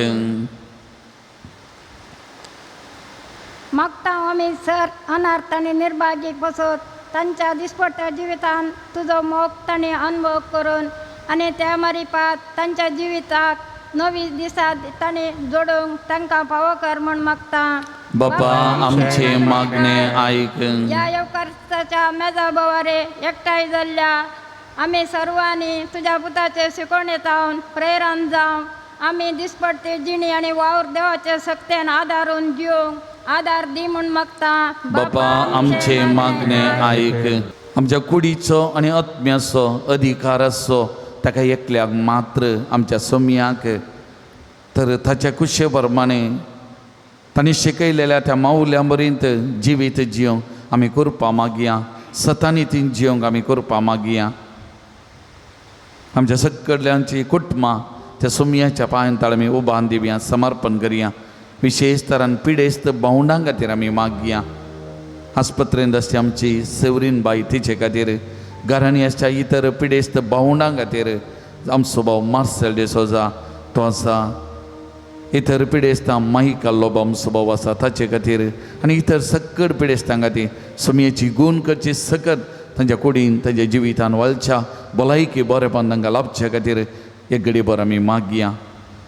I: मागता आमी सर अनार्थ आनी निर्भागी पसत तांच्या दिसपट्ट्या जिवितान तुजो मोग तांणी अनुभव करून आनी त्या मारिपात तांच्या जिविताक नवी दिसा तांणी जोडूंक तांकां फावो कर म्हूण मागता।
C: बापा आमचे मागणे आयक।
I: ह्या येवकाराच्या मेजा भोवारे एकठांय जाल्ल्या आमी सर्वांनी तुज्या पुताचे शिकवणे जावन प्रेरण जावन आमी दिसपट्टी जिणी आनी वावर देवाचे सक्तेन आदारून जिवंक आदार दी म्हूण मागता।
C: बापा आमचे मागणे आयक। आमच्या कुडीचो आनी आत्म्याचो अधिकार आसचो ताका एकल्याक मात्र आमच्या सोम्याक, तर ताच्या कुशे प्रमाणे तांणी शिकयलेल्या त्या मावल्या बरींत जिवीत जिवंक आमी कृपा मागया। सतानितीन जिवंक आमी कृपा मागया। आमच्या सगळ्यांची कुटुंबां त्या सोम्याच्या पांयां ताळ आमी उबान दिवया, समर्पण करया। विशेष तरान पिडेस्त भावंडां खातीर आमी मागया। आस्पत्रेंत आसची आमची सेवरीन बाई तिचे खातीर, घरांनी आसच्या इतर पिडेस्त भावंडां खातीर आमचो भाव मार्सेल डिसोजा तो आसा, इतर पिडेस्तां माईक लोबो आमचो भाव आसा ताचे खातीर आनी इतर सकट पिडेस्तां खातीर सोमयेची गूण करची सकत तांच्या कुडीन तांच्या जिवितान वालच्या भलायकी बरेपण तांकां लाभच्या खातीर एक घडी भर आमी मागया।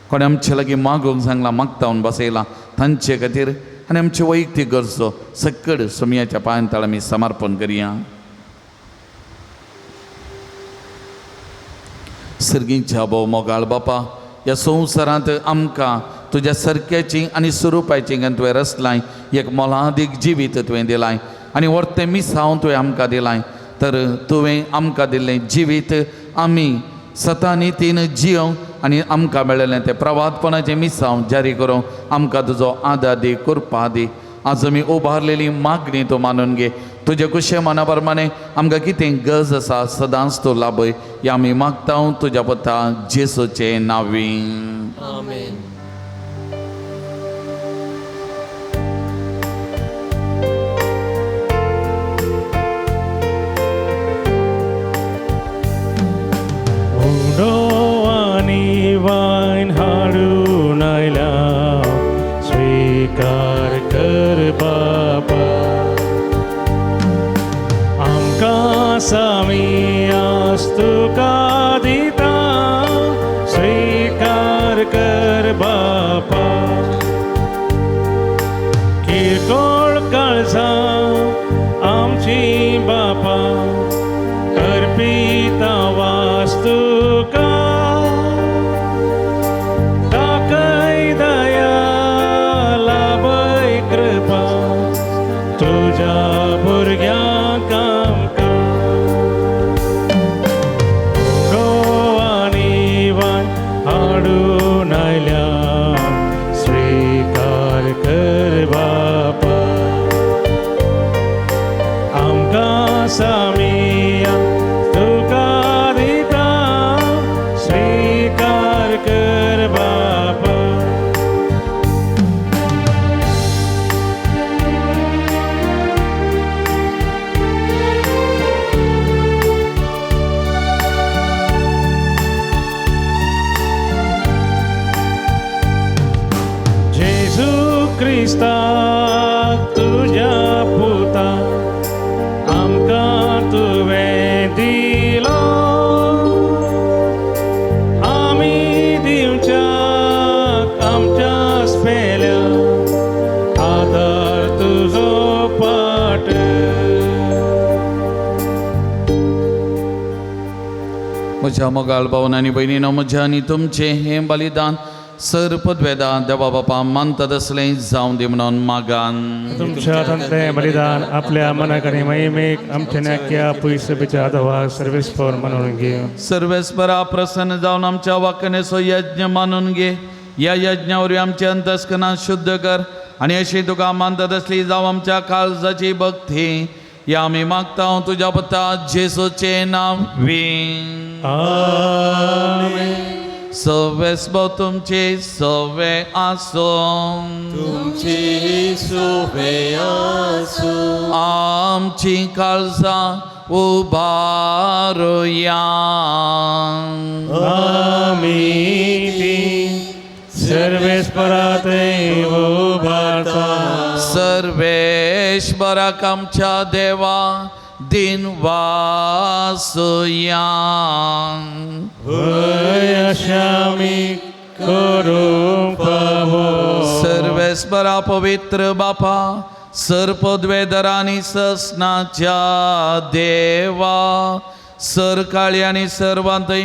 C: कोणें आमचे लागीं मागूंक सांगलां, मागता बसयलां तांचे खातीर आनी आमचे वैयक्तीक गरजो सकट सोमयाच्या पांयां ताळ आमी समर्पण करया। सर्गीच्या भोव मोगाळ बापा, ह्या संवसारांत आमकां तुज्या सारक्याची आनी स्वरुपाची तुवें रचलाय, एक मोलादीक जिवीत तुवें दिलाय आनी वर्तें मिसांव तुवें आमकां दिलाय, तर तुवें आमकां दिल्लें जिवीत आमी सतानितीन जियोवंक आनी आमकां मेळिल्लें तें प्रवादपणाचें मिसांव जारी करूंक आमकां तुजो आदार दी, कृपा दी। आज आमी उबारलेली मागणी तूं मानून घे। तुजे कुशे मना प्रमाणे आमकां कितें गरज आसा सदांच तूं लाभय। ह्या आमी मागता तुज्या पुता जेसूचे नांवी।
J: आमेन।
B: उडो आनी वायन हाडून आयल्या, स्वीकार कर बाबा। आमकां सामी आस तुका दिता, स्वीकार कर बाबा। किरकोळ काळजां आमची बापा, अर्पिता वास तुज्या भुरग्यांक आमकां आनी वाय हाडून आयल्या स्विकार कर बापा आमकां सामिया तुका दिता स्विकार कर बापा. जेजू क्रिस्ताक तुज्या पुता आमकां तुवें दिलो आमी दिवच्याक आमच्या स्पेल्या आदार तुजो पाट.
C: म्हज्या मोगाळ भावन आनी भयणीनो, म्हज्या आनी तुमचें हें बलिदान सर पदवेदा देवा बापा मानतात असलें जावं दी म्हणून मागान.
B: तुमच्या हातांतलें बलिदान आपल्या मनाक आनी महिमेक आमच्या नाक्या पयसुपेच्या आदवा सर्वेस्पर म्हणून घेव.
C: सर्वेस्परा प्रसन्न जावन आमच्या वाकनेचो यज्ञ मानून घे. ह्या यज्ञा वरवीं आमच्या अंतस्कनां शुद्ध कर आनी अशी तुका मानतात असली जावं आमच्या काळजाची भक्ती. या आमी मागता तुज्या पुता जेसूचें नांव वी.
B: आमेन.
C: सवेस्पो तुमचे सवे आसूं.
J: तुमची सुवे आसूं.
C: आमची काळजां उबारुया.
B: आमी ती सर्वेस्परात उबारता.
C: सर्वेश्वराक आमच्या देवा दिन वासुया.
B: वय अशा आमी करूंक फावो.
C: सर्वेस्परा पवित्र बापा, सर्पद्वेदरांनी ससनाच्या देवा, सरकाळी आनी सर्वांतय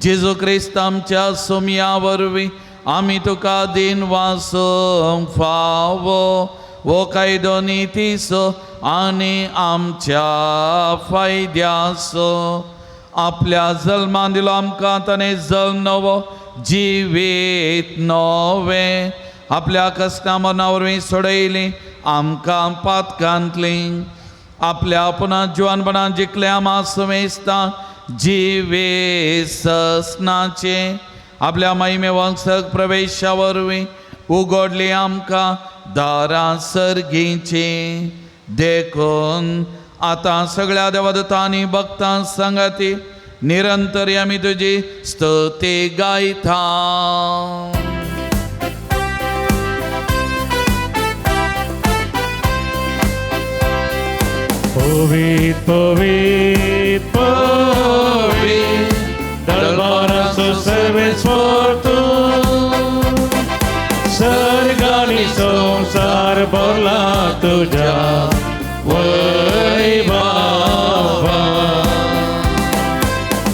C: जेजू क्रिस्त आमच्या सोमया वरवीं आमी तुका दिन वासूंक फावो. वो कायदो नितीचो आनी आमच्या फायद्याचो. आपल्या जल्मान दिलो आमकां ताणें जल्म नवो जिवीत नवें. आपल्या कश्टा मरणा वरवीं सोडयली आमकां पातकांतली. आपल्या पुना जिवानपणान जिखले आमा समेस्ता जिवे ससनाचें. आपल्या महिमे वंशक प्रवेशा वरवीं उगडली आमकां दारां सर्गीचीं. देखून आतां सगळ्या देवदूतांनी भक्तां सांगाती निरंतर आमी तुजी स्तुती गायता.
B: पवीत पवीत पवीत दरबाराचो सर्वेस्पर तूं, सर्ग आनी संवसार भरला तुज्या वैभवान.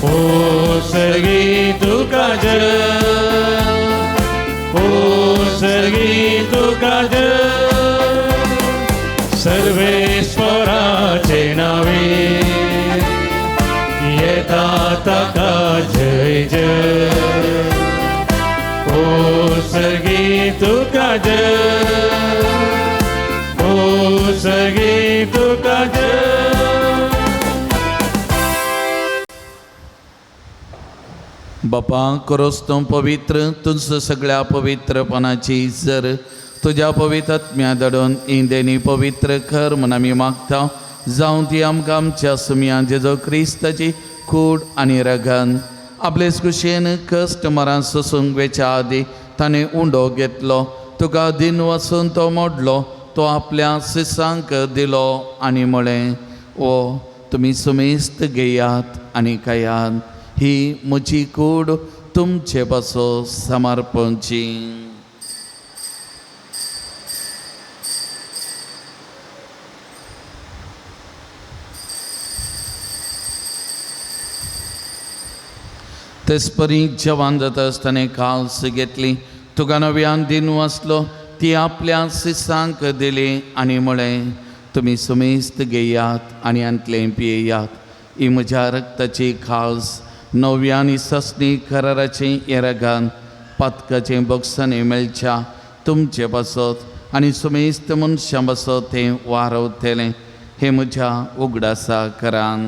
B: ओ सर्गी तुका जय, ओ सर्गी तुका जय, सर्वेश्वराचे नावे येता ताका जय जय. ओ सर्गी तुका जय, ओ सर्गी तुका जय.
C: बापा करोस तूं पवित्र तुजो सगळ्या पवित्रपणाची जर तुज्या पवित्र आत्म्या धाडून इंदेनी पवित्र कर म्हूण आमी मागता. जावं ती आमकां आमच्या सुमया जेजो क्रिस्ताची कूड आनी रगन. आपलेच कुशेन कश्ट मरान सोसूंक वेच्या आदी ताणें उंडो घेतलो, तुका दिन वचून तो मोडलो, तो आपल्या सिसांक दिलो आनी म्हळें, ओ तुमी सुमेस्त घेयात आनी खायात, ही म्हजी कूड तुमचे पासो समर्पणची. तेचपरी जवान जाता आसतना काल्स घेतली, तुका नव्यान दिन वाचलो, ती आपल्या सिसांक दिली आनी म्हळें, तुमी सुमेस्त घेयात आनी आंतलें पियेयात. ही म्हज्या रक्ताची खास नव्या आनी ससनी कराराचें येरागान पातकाचें बक्षांनी मेळच्या तुमचे पासत आनी सुमेस्त मनशां पासत तें वारवतलें. हें म्हज्या उगडासा करान.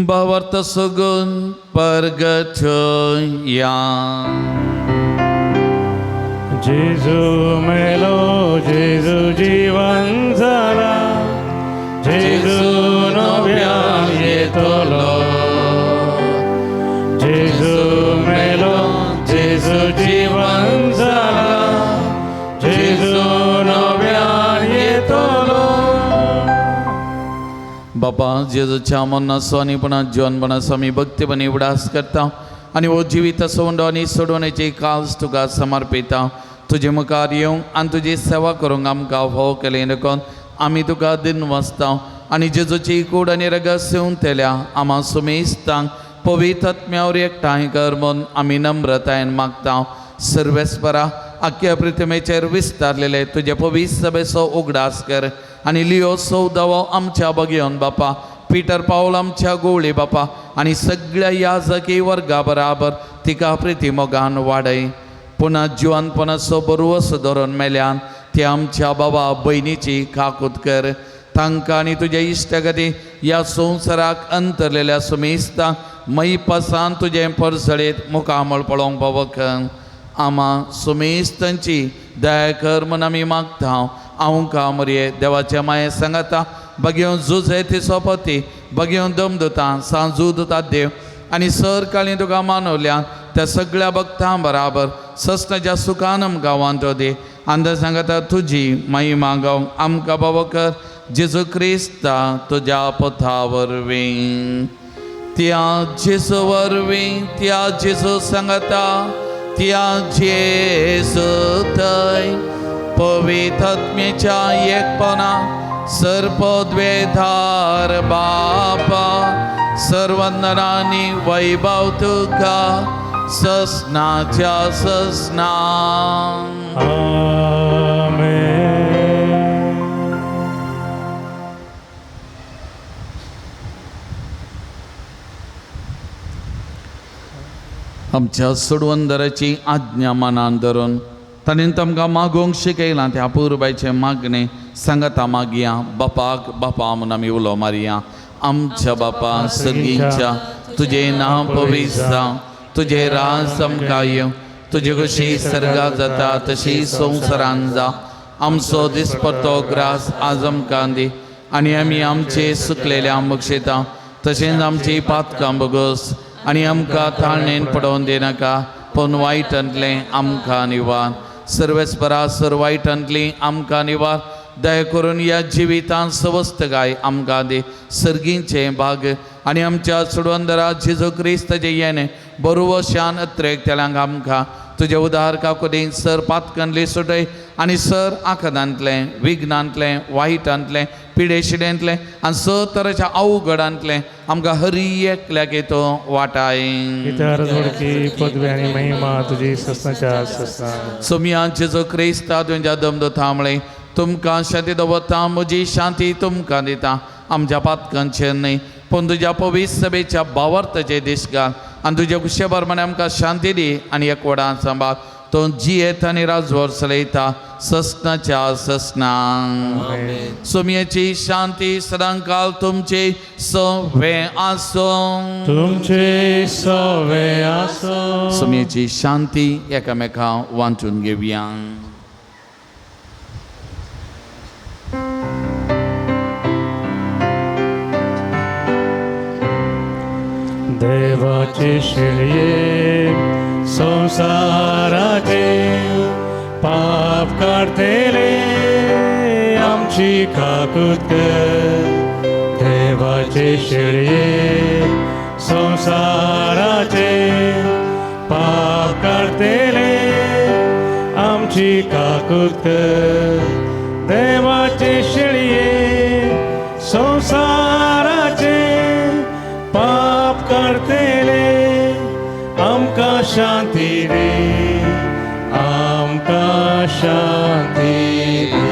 C: भावार्थ सगून परगटया.
B: जेजू मेलो जेजू जीवन जाला, जेजू नव्यान येतलो. जेजू मेलो जेजू जीवन जाला, जेजू नव्यान येतलो.
C: बापा जेजूच्या मरणाचो आनी पुणा जिवनपणाचो आमी भक्तीपणी उगडास करता आनी हो जिवीत सोंडो आनी सोडवण्याची काल्स तुका समर्पिता. तुजे मुखार येवंक आनी तुजी सेवा करूंक आमकां फावो केलें देखून आमी तुका दिनवासता. आनी जेजूची कूड आनी रगत सेवतल्या आमा सुमेस्तांक पवित्र आत्म्यावर एकठांय कर म्हूण आमी नम्रतायेन मागता. सर्वेस्परा आख्या प्रिथमेचेर विस्तारलेले तुजे पवित्र सभेचो उगडास कर आनी लियो सौदावो आमच्या बगयोन बापा, पिटर पावल आमच्या गोवळी बापा आनी सगळ्या याजकी वर्गा बराबर तिका प्रिती मोगान वाडय. पुन्हा जिवनपणाचो बरवस धरून मेल्यान ते आमच्या बाबा भयणीची काकूत कर. तांकां आनी तुज्या इश्टागती ह्या संवसाराक अंतरलेल्या सुमेस्ता मैपासान तुजें परसळीत मुखामळ पळोवंक पावक. आमा सुमेस्तांची दया कर म्हूण आमी मागता. हांव का मरये देवाच्या माये सांगाता बगेवन झुज ती सोपती बगेवन दम दिता सांजू दिता देव आनी सर काळी तुका मानवल्या त्या सगळ्या भक्तां बराबर ससनाच्या सुखान आमकां वांटो दी. अंदाज सांगता तुजी महिमा गावंक आमकां बाबा कर जेजू क्रिस्ता तुज्या पथा वरवीं. त्या जेजू वरवीं, त्या जेजू सांगता, त्या जेजू थंय पवित्र आत्म्याच्या एकपणा सर्पद्वेधार बापा सर्वंदनानी वैभव तुका ससनाच्या ससना.
B: आमेन.
C: आमच्या सोडवंदराची आज्ञा मनान धरून ताणें तांकां मागोवंक शिकयलां त्या पुर्बायचें मागणें सांगता मागया. बापाक बापा म्हूण आमी उलो मारया. आमच्या बापा सगळींच्या तुजें नांव पवित्र जावं, तुजें राज आमकां येवं, तुजे कशी सर्गा जाता तशी संवसारान जावं. आमचो दिसपट्टो ग्रास आज आमकां दी आनी आमी आमचे सुकलेल्या बक्षयता तशेंच आमची पातकां बगस आनी आमकां ताळणेन पडोवन दिनाका पूण वायटांतलें आमकां निवार. सर्वेस्परा सर वायटांतली आमकां निवार. दया करून ह्या जिवितांत सवस्तकाय आमकां दी. सर्गींचें भाग आनी आमच्या सोडवंदरा जेजू क्रिस्ताचें येणें बरोबर शान अत्रेक तेलांक आमकां तुजे उदार काकुदीन सर पातकांतली सुटय आनी सर आखदांतलें विघ्नांतलें वायटांतलें पिडेशिडेंतलें आनी सर तरेच्या अवघडांतलें आमकां हरी एकल्याक येतो वाटाय.
B: पदवी आनी महिमा तुजी ससनाच्या ससना.
C: सोमिया जेजू क्रिस्ता तुमच्या दमदो थांबळे तुमकां शांती दवरता, म्हजी शांती तुमकां दिता. आमच्या पातकांचेर न्हय पूण तुज्या पवित्र सभेच्या भावार्थाचे देश घाल आनी तुज्या कुशे प्रमाणे आमकां शांती दी आनी एकवटान सांबाळ. तो जियेत आनी राजवर चलयता ससनाच्या ससना. सोमयेची शांती सदांकाल तुमचे सवे आसूं.
B: तुमचे सवे आसूं.
C: सोमयेची शांती एकामेकां वांटून घेवया.
B: देवाचे शिळये संवसाराचे पाप काडटले आमची काकूत कर. देवाचे शिळये संवसाराचे पाप काडटले आमची काकूत कर. देवाचे शिळये संवसाराचे पाप काडटले, आमकां शांती दी, आमकां शांती दी.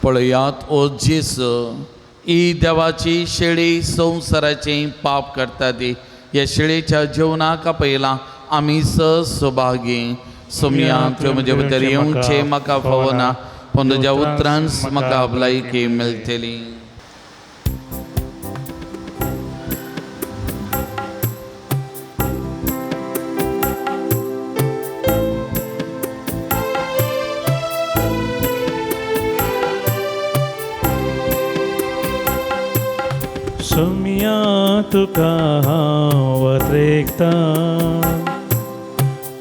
C: पळयात ओ जेजू, ही देवाची शेळी संवसाराचें पाप करता ती. ह्या शेळीच्या जेवणाक आपयला आमी सभागी. सोमया तुवें म्हजे भितर येवचें म्हाका फावना, पूण तुज्या उतरान म्हाका भलायकी मेळटली.
B: सोमया तुका हांव वत्रेकतां,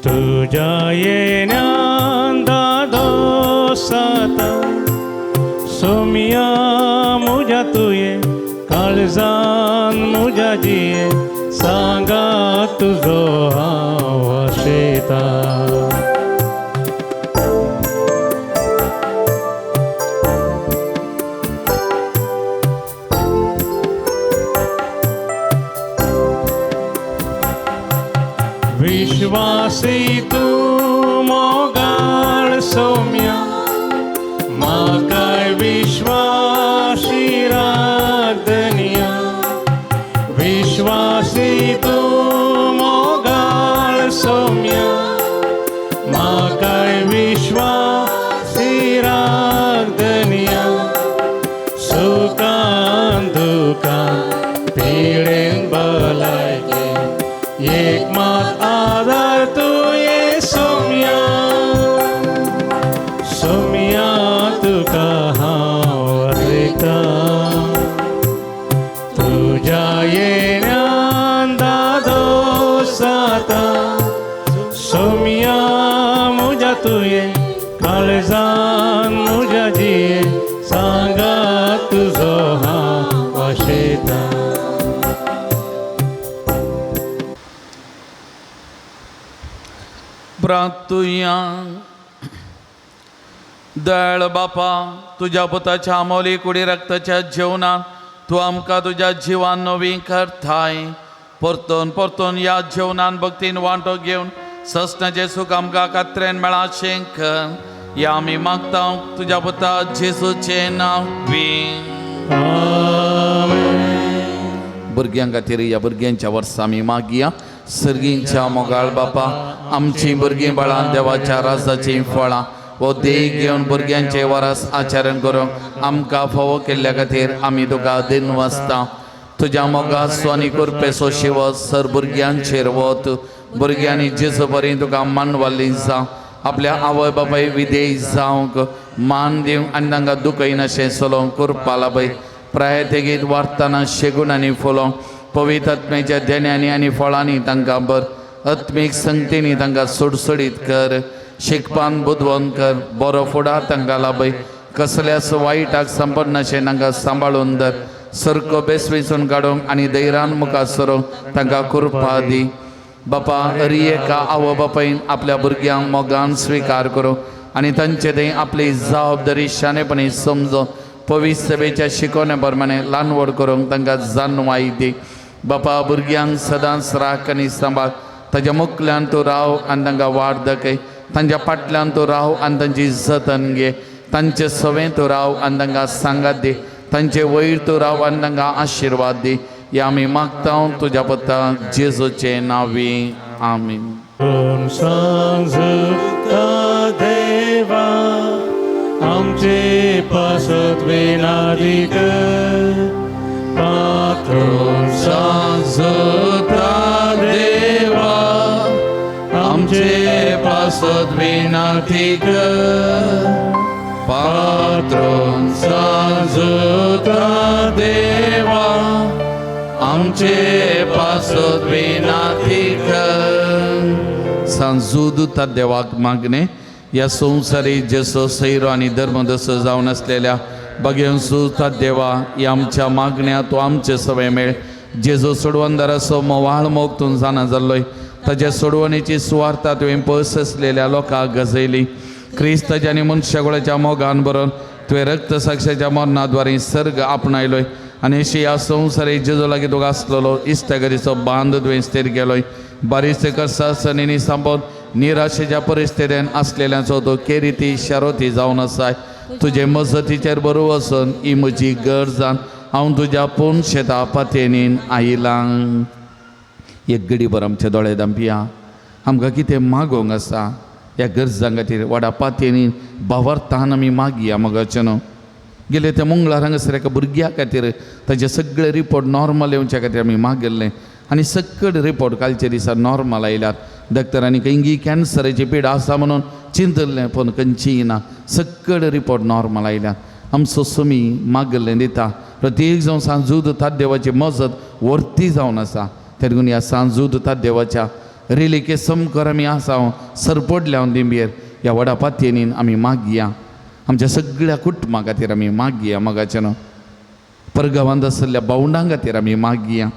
B: तुज्या येण्यान दादोस जाता. सोमया म्हज्या तुवें काळजान म्हज्या जिये, सांगा तुजो हांव आशेतां. विश्वासी तूं मोगाळ सोम्या, म्हाकाय विश्वासी राख धनया. विश्वासी तूं मोगाळ सोम्या, म्हाकाय विश्वासी राख धनया. सुखान दुखान पिडेन भलायके, एक मात आधार तुवें सोम्या. सोम्या तुका हांव वत्रेकतां, तुज्या येण्यान दादोस जाता. सोम्या म्हज्या तुवें काळजान म्हज्या जिये, सांगा तुजो हांव आशेतां.
C: प्रार्थुया. दयाळ बापा, तुज्या पुताच्या आमोली कुडी रक्ताच्या जेवणान तूं आमकां तुज्या जिवान नवी करताय. परतून परतून ह्या जेवणान भक्तीन वांटो घेवन ससनाचें सूख आमकां कात्रेन मेळा शेंक ह्या आमी मागता तुज्या पुता जेजूचें नांव. भुरग्यां खातीर ह्या भुरग्यांच्या वर्सा आमी मागया. सर्गींच्या मोगाळ बापा, आमचीं भुरगीं बाळां देवाच्या राजाचीं फळां वो देह घेवन भुरग्यांचे वरस आचरण करूंक आमकां फावो केल्ल्या खातीर आमी तुका दिनवासता. तुज्या मोगाचो आनी कृपेचो शिवत सर भुरग्यांचेर वत. भुरग्यांनी जेजू बरी तुका मानवाली जावं, आपल्या आवय बापाय विधेय जावंक मान दिवंक आनी तांकां दुखयनाशें चलोवंक कृपा लाभय. प्राय तेगीत वाडटना शेगूण आनी फुलोवंक पवित्र आत्म्याच्या देण्यांनी आनी फळांनी तांकां बर आत्मीक संगतींनी तांकां सुडसुडीत कर. शिकपान बुदवंत कर, बरो फुडार तांकां लाभय. कसल्याच वायटाक संपन्नाशें तांकां सांबाळून धर. सारको बेस वेंचून काडूंक आनी धैर्यान मुखार सरूंक तांकां कृपा दी. बापा, हरी एका आवय बापायन आपल्या भुरग्यांक मोगान स्विकार करूं आनी तांचे थंय आपली जबाबदारी शाणेपणी समजून पवित्र सभेच्या शिकवण्या प्रमाणे ल्हान व्हड करूंक तांकां जाणवाय दी. बापा, भुरग्यांक सदांच राख आनी सांबाळ. ताज्या मुखल्यान तूं राव आनी तांकां वाट दाखय. तांच्या फाटल्यान तूं राव आनी तांची जतन घे. तांचे सवें तूं राव आनी तांकां सांगात दी. तांचे वयर तूं राव आनी तांकां आशिर्वाद दी. ह्या आमी मागता तुज्या पुता जेजूचें नांवी. आमीन.
B: देवा आमचे पासत वेनादी कर, पात्रोन
C: सांजुता देवा आमचे पासत विनंती कर, पात्रोन सांजुता देवा आमचे पासत विनंती कर. सांजुदूता देवाक मागणे ह्या संवसारी जसो सैरो आनी धर्म जसो जावन आसलेल्या बगेवन सुता देवा ह्या आमच्या मागण्या तूं आमचे सवय मेळ. जेजो सोडवणदाराचो मोवाळ मोग तूं जाणा जाल्लोय, ताज्या सोडवणेची सुवार्ता तुवें पयस आसलेल्या लोकांक गजयली. क्रिस्ताच्या आनी मनशागोळाच्या मोगान बरोवन तुवें रक्तसाक्षाच्या मरणाद्वारे सर्ग आपणायलोय आनी अशी ह्या संवसारी जेजू लागीं तुका आसलेलो इश्टागतीचो बांद तुवें स्थिर केलोय. बारीक करसा सनीनी सांबोन निराशेच्या परिस्थितीन आसलेल्यांचो तो केरिती शारोती जावन आसाय. तुजे मजतीचेर बरो वचून ही म्हजी गरजान हांव तुज्या पूर्ण शेता पातयेनीन आयलां. एक गडीभर आमचे दोळे दांपया. आमकां कितें मागोवंक आसा ह्या गरजां खातीर व्हडा पातयेनीन भावार्थान आमी मागया. मगाचें न्हू गेले त्या मंगळार हांगासर एका भुरग्या खातीर ताचे सगळे रिपोर्ट नॉर्मल येवच्या खातीर आमी मागिल्लें आनी सगळे रिपोर्ट कालच्या दिसा नॉर्मल आयल्यात. डॉक्टरांनी खंयी कॅन्सराची पिडा आसा म्हणून चिंतलें पूण खंयचीय ना, सगळे रिपोर्ट नॉर्मल आयल्यात. आमचो सुमी मागिल्लें दिता. प्रत्येक जावन सांजूद देवाची मजत वर्ती जावन आसा. तेदून ह्या सांजूद देवाच्या रेलिके समकर आमी आसा सरपडल्या हांव दिंबयेर ह्या व्हडा पातयेनीन आमी मागया. आमच्या सगळ्या कुटुंबा खातीर आमी मागया. मगाचें न्हू परगांवांत आशिल्ल्या भावंडां खातीर आमी मागया.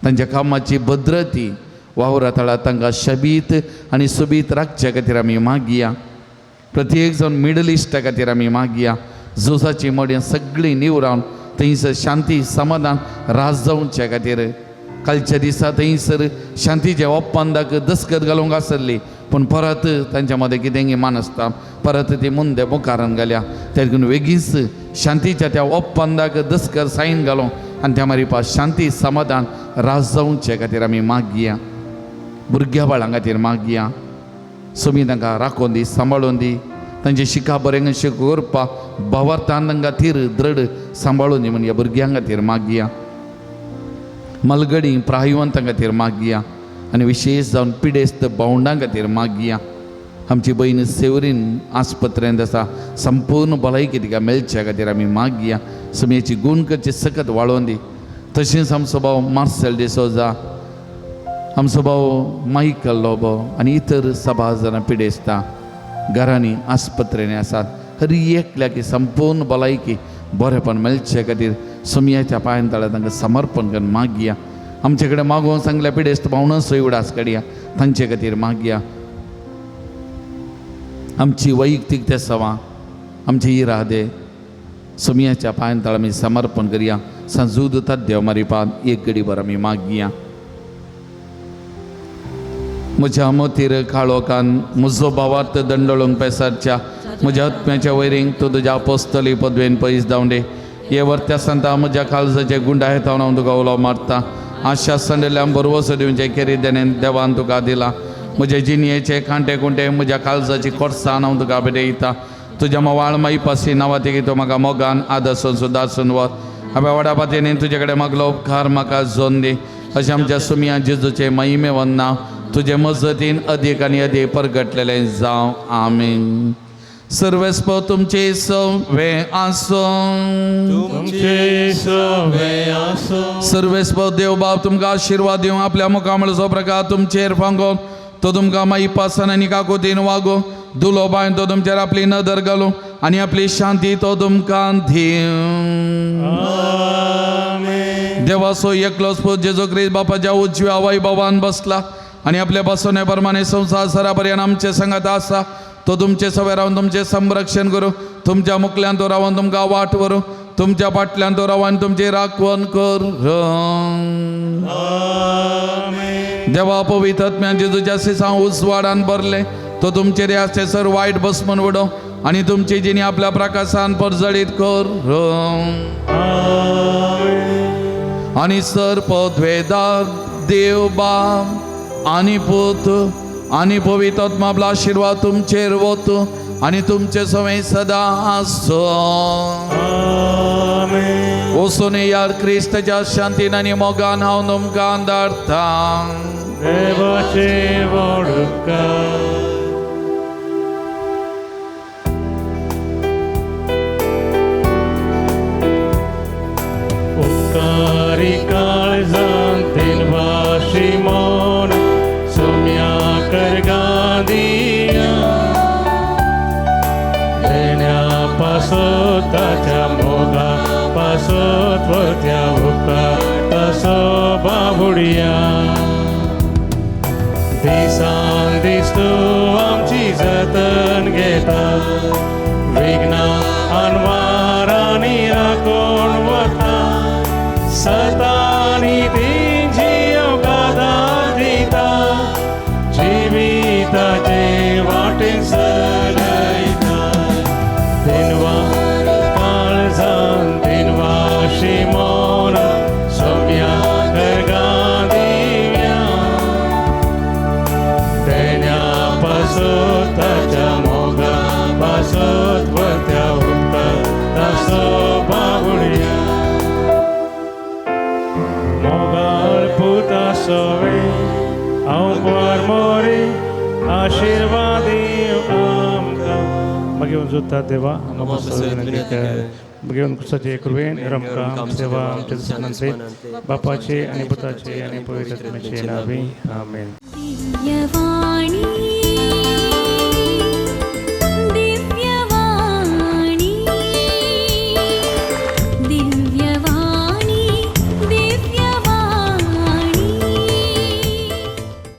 C: तांच्या कामाची भद्रती वावरा थळार तांकां शबीत आनी सोबीत राखच्या खातीर आमी मागया. प्रत्येक जावन मिडल इस्टा खातीर आमी मागया. झुजाची मड्यां सगळीं निवरावन थंयसर शांती समाधान राज जावच्या खातीर. कालच्या दिसा थंयसर शांतीच्या ओप्पंदाक दस्खत घालूंक आसली पूण परत तांच्या मदें कितेंय मान आसता परत ती मुंदे मुखारान घाल्या. तेदून वेगींच शांतीच्या त्या ओप्पंदाक दस्खत सायन घालो आनी त्या मारिपा शांती समाधान राज जावचे खातीर आमी मागया. भुरग्या बाळां खातीर मागया. सोमी तांकां राखोवन दी, सांबाळून दी, तांचे शिका बरें करपाक भावार्थान तांकां थीर दृढ सांबाळून दी म्हण ह्या भुरग्यां खातीर मागया. मलगडी प्रायवंतां खातीर मागया आनी विशेश जावन पिडेस्त भावंडां खातीर मागया. आमची भयण सेवरीन आस्पत्रेंत आसा संपूर्ण भलायकी तिका मेळच्या खातीर आमी मागया. सुमयेची गूण करची सकत वाळोवन दी. तशेंच आमचो भाव मार्सेल डिसोजा, आमचो भाव मायकल लोबो आनी इतर सभा जाणां पिडेस्तां घरांनी आस्पत्रेंनी आसात. हर एकल्याक संपूर्ण भलायकी बरेपण मेळचे खातीर सुमयाच्या पांयां तळ्या तांकां समर्पण करून मागया. आमचे कडेन मागोवन सांगल्या पिडेस्त भावणां सोय उडास काडया तांचे खातीर मागया. आमची वैयक्तीक ते सवां आमचे इरादे सुमयाच्या पांयां तळा आमी समर्पण करया. सांजूद देव मारिपाद एक गडीभर आमी मागया. म्हज्या मतीर काळोखान म्हजो भावार्थ दंडळूंक पेसारच्या म्हज्या आत्म्याच्या वैरींक तूं तुज्या पोस्तली पदवेन पयस धांवडे. हे वर्त्या सांता म्हज्या काळजाचे गुंडाय हांव हांव तुका उलो मारता. आशा सांडल्या बरवसो दिवचे केरी देणेन देवान तुका दिला. म्हजे जिणयेचे कांटे कुंटे म्हज्या काळजाची कोर्सान हांव तुका भेटयता. तुज्या मवाळ माईपासी नांवा तूं म्हाका मोगान आदर्शन सुदासून वर. हांवें व्हडा पातयेन तुजे कडेन मागलो उपकार म्हाका जोन दी. अशें आमच्या सुमया जेजूचे महिमे वन्ना तुजे मजतीन अदीक आनी अदीक परगटलेलें जावं. आमीन. सर्वेस्प तुमचे सवे आसूं.
J: तुमचे सवे आसूं.
C: सर्वेस्प देव बाप तुमकां आशिर्वाद दिवं. आपल्या मुखामळचो प्रकार तुमचेर फांगो तो तुमकां माई पासन आनी काकुतीन वागो. दुलो बायन तो तुमचेर आपली नदर घालूं आनी आपली शांती तो तुमकां दिवं. देवाचो एकलोच पूत जेजू क्रिस्त बापाच्या उजव्या आवय बाबान बसला आनी आपल्या बसवणे प्रमाणे संवसार सरापर्यंत आमचे संगत आसा. तो तुमचे सवे रावन तुमचें संरक्षण करूं. तुमच्या मुखल्यान तो रावन तुमकां वाट व्हरूं. तुमच्या फाटल्यान तो रावन तुमची राखवण करूं. देवा पवित्र आत्म्यान जेजूच्या सिसां उजवाडान भरले तो तुमचेर आसचे सर वायट बसमन उडो आनी तुमची जिणी आपल्या प्रकाशान परजळीत करूं. आनी सर पदवेदार देव बाप आनी पूत आनी पवित्र आत्मा आपलो आशिर्वाद तुमचेर वतू आनी तुमचे सवय सदां आसूं. वचून यार क्रिस्ताच्या शांतीन आनी मोगान हांव तुमकां धाडटा.
B: देवाचे व्हड उपकार. उपकारी काळजान दिनवाशी मन सुम्या करगादिया देण्या पासत ताच्या मोगा पासत वत्या उपकार तसो बाबुडया. दिसान दीस तूं आमची जतन घेता विघ्नां ल्हान वारांनी राखून वता सतानी तेंची अवकादार दिता जिविताचे वाटेन चलयता दिनवा काळजान दिनवा शिमोना सोम्या गर्गा दिव्या तेन्या पासत ताच्या मोगा पासत वत्या उपकाराचो बावुळया मोगाळ पुता सोवे हांव कुवार मोरे आशिर्वाद आमकां मागीर जोता देवा हांगा बसो विनंती कर घेवन कुसाचे कृपेन रमकाम सेवा आमच्या दुस्मानांतले बापाचे आनी पुताचे आनी पवित्र आत्म्याचे नावे आमेन.
A: दिव्यवाणी.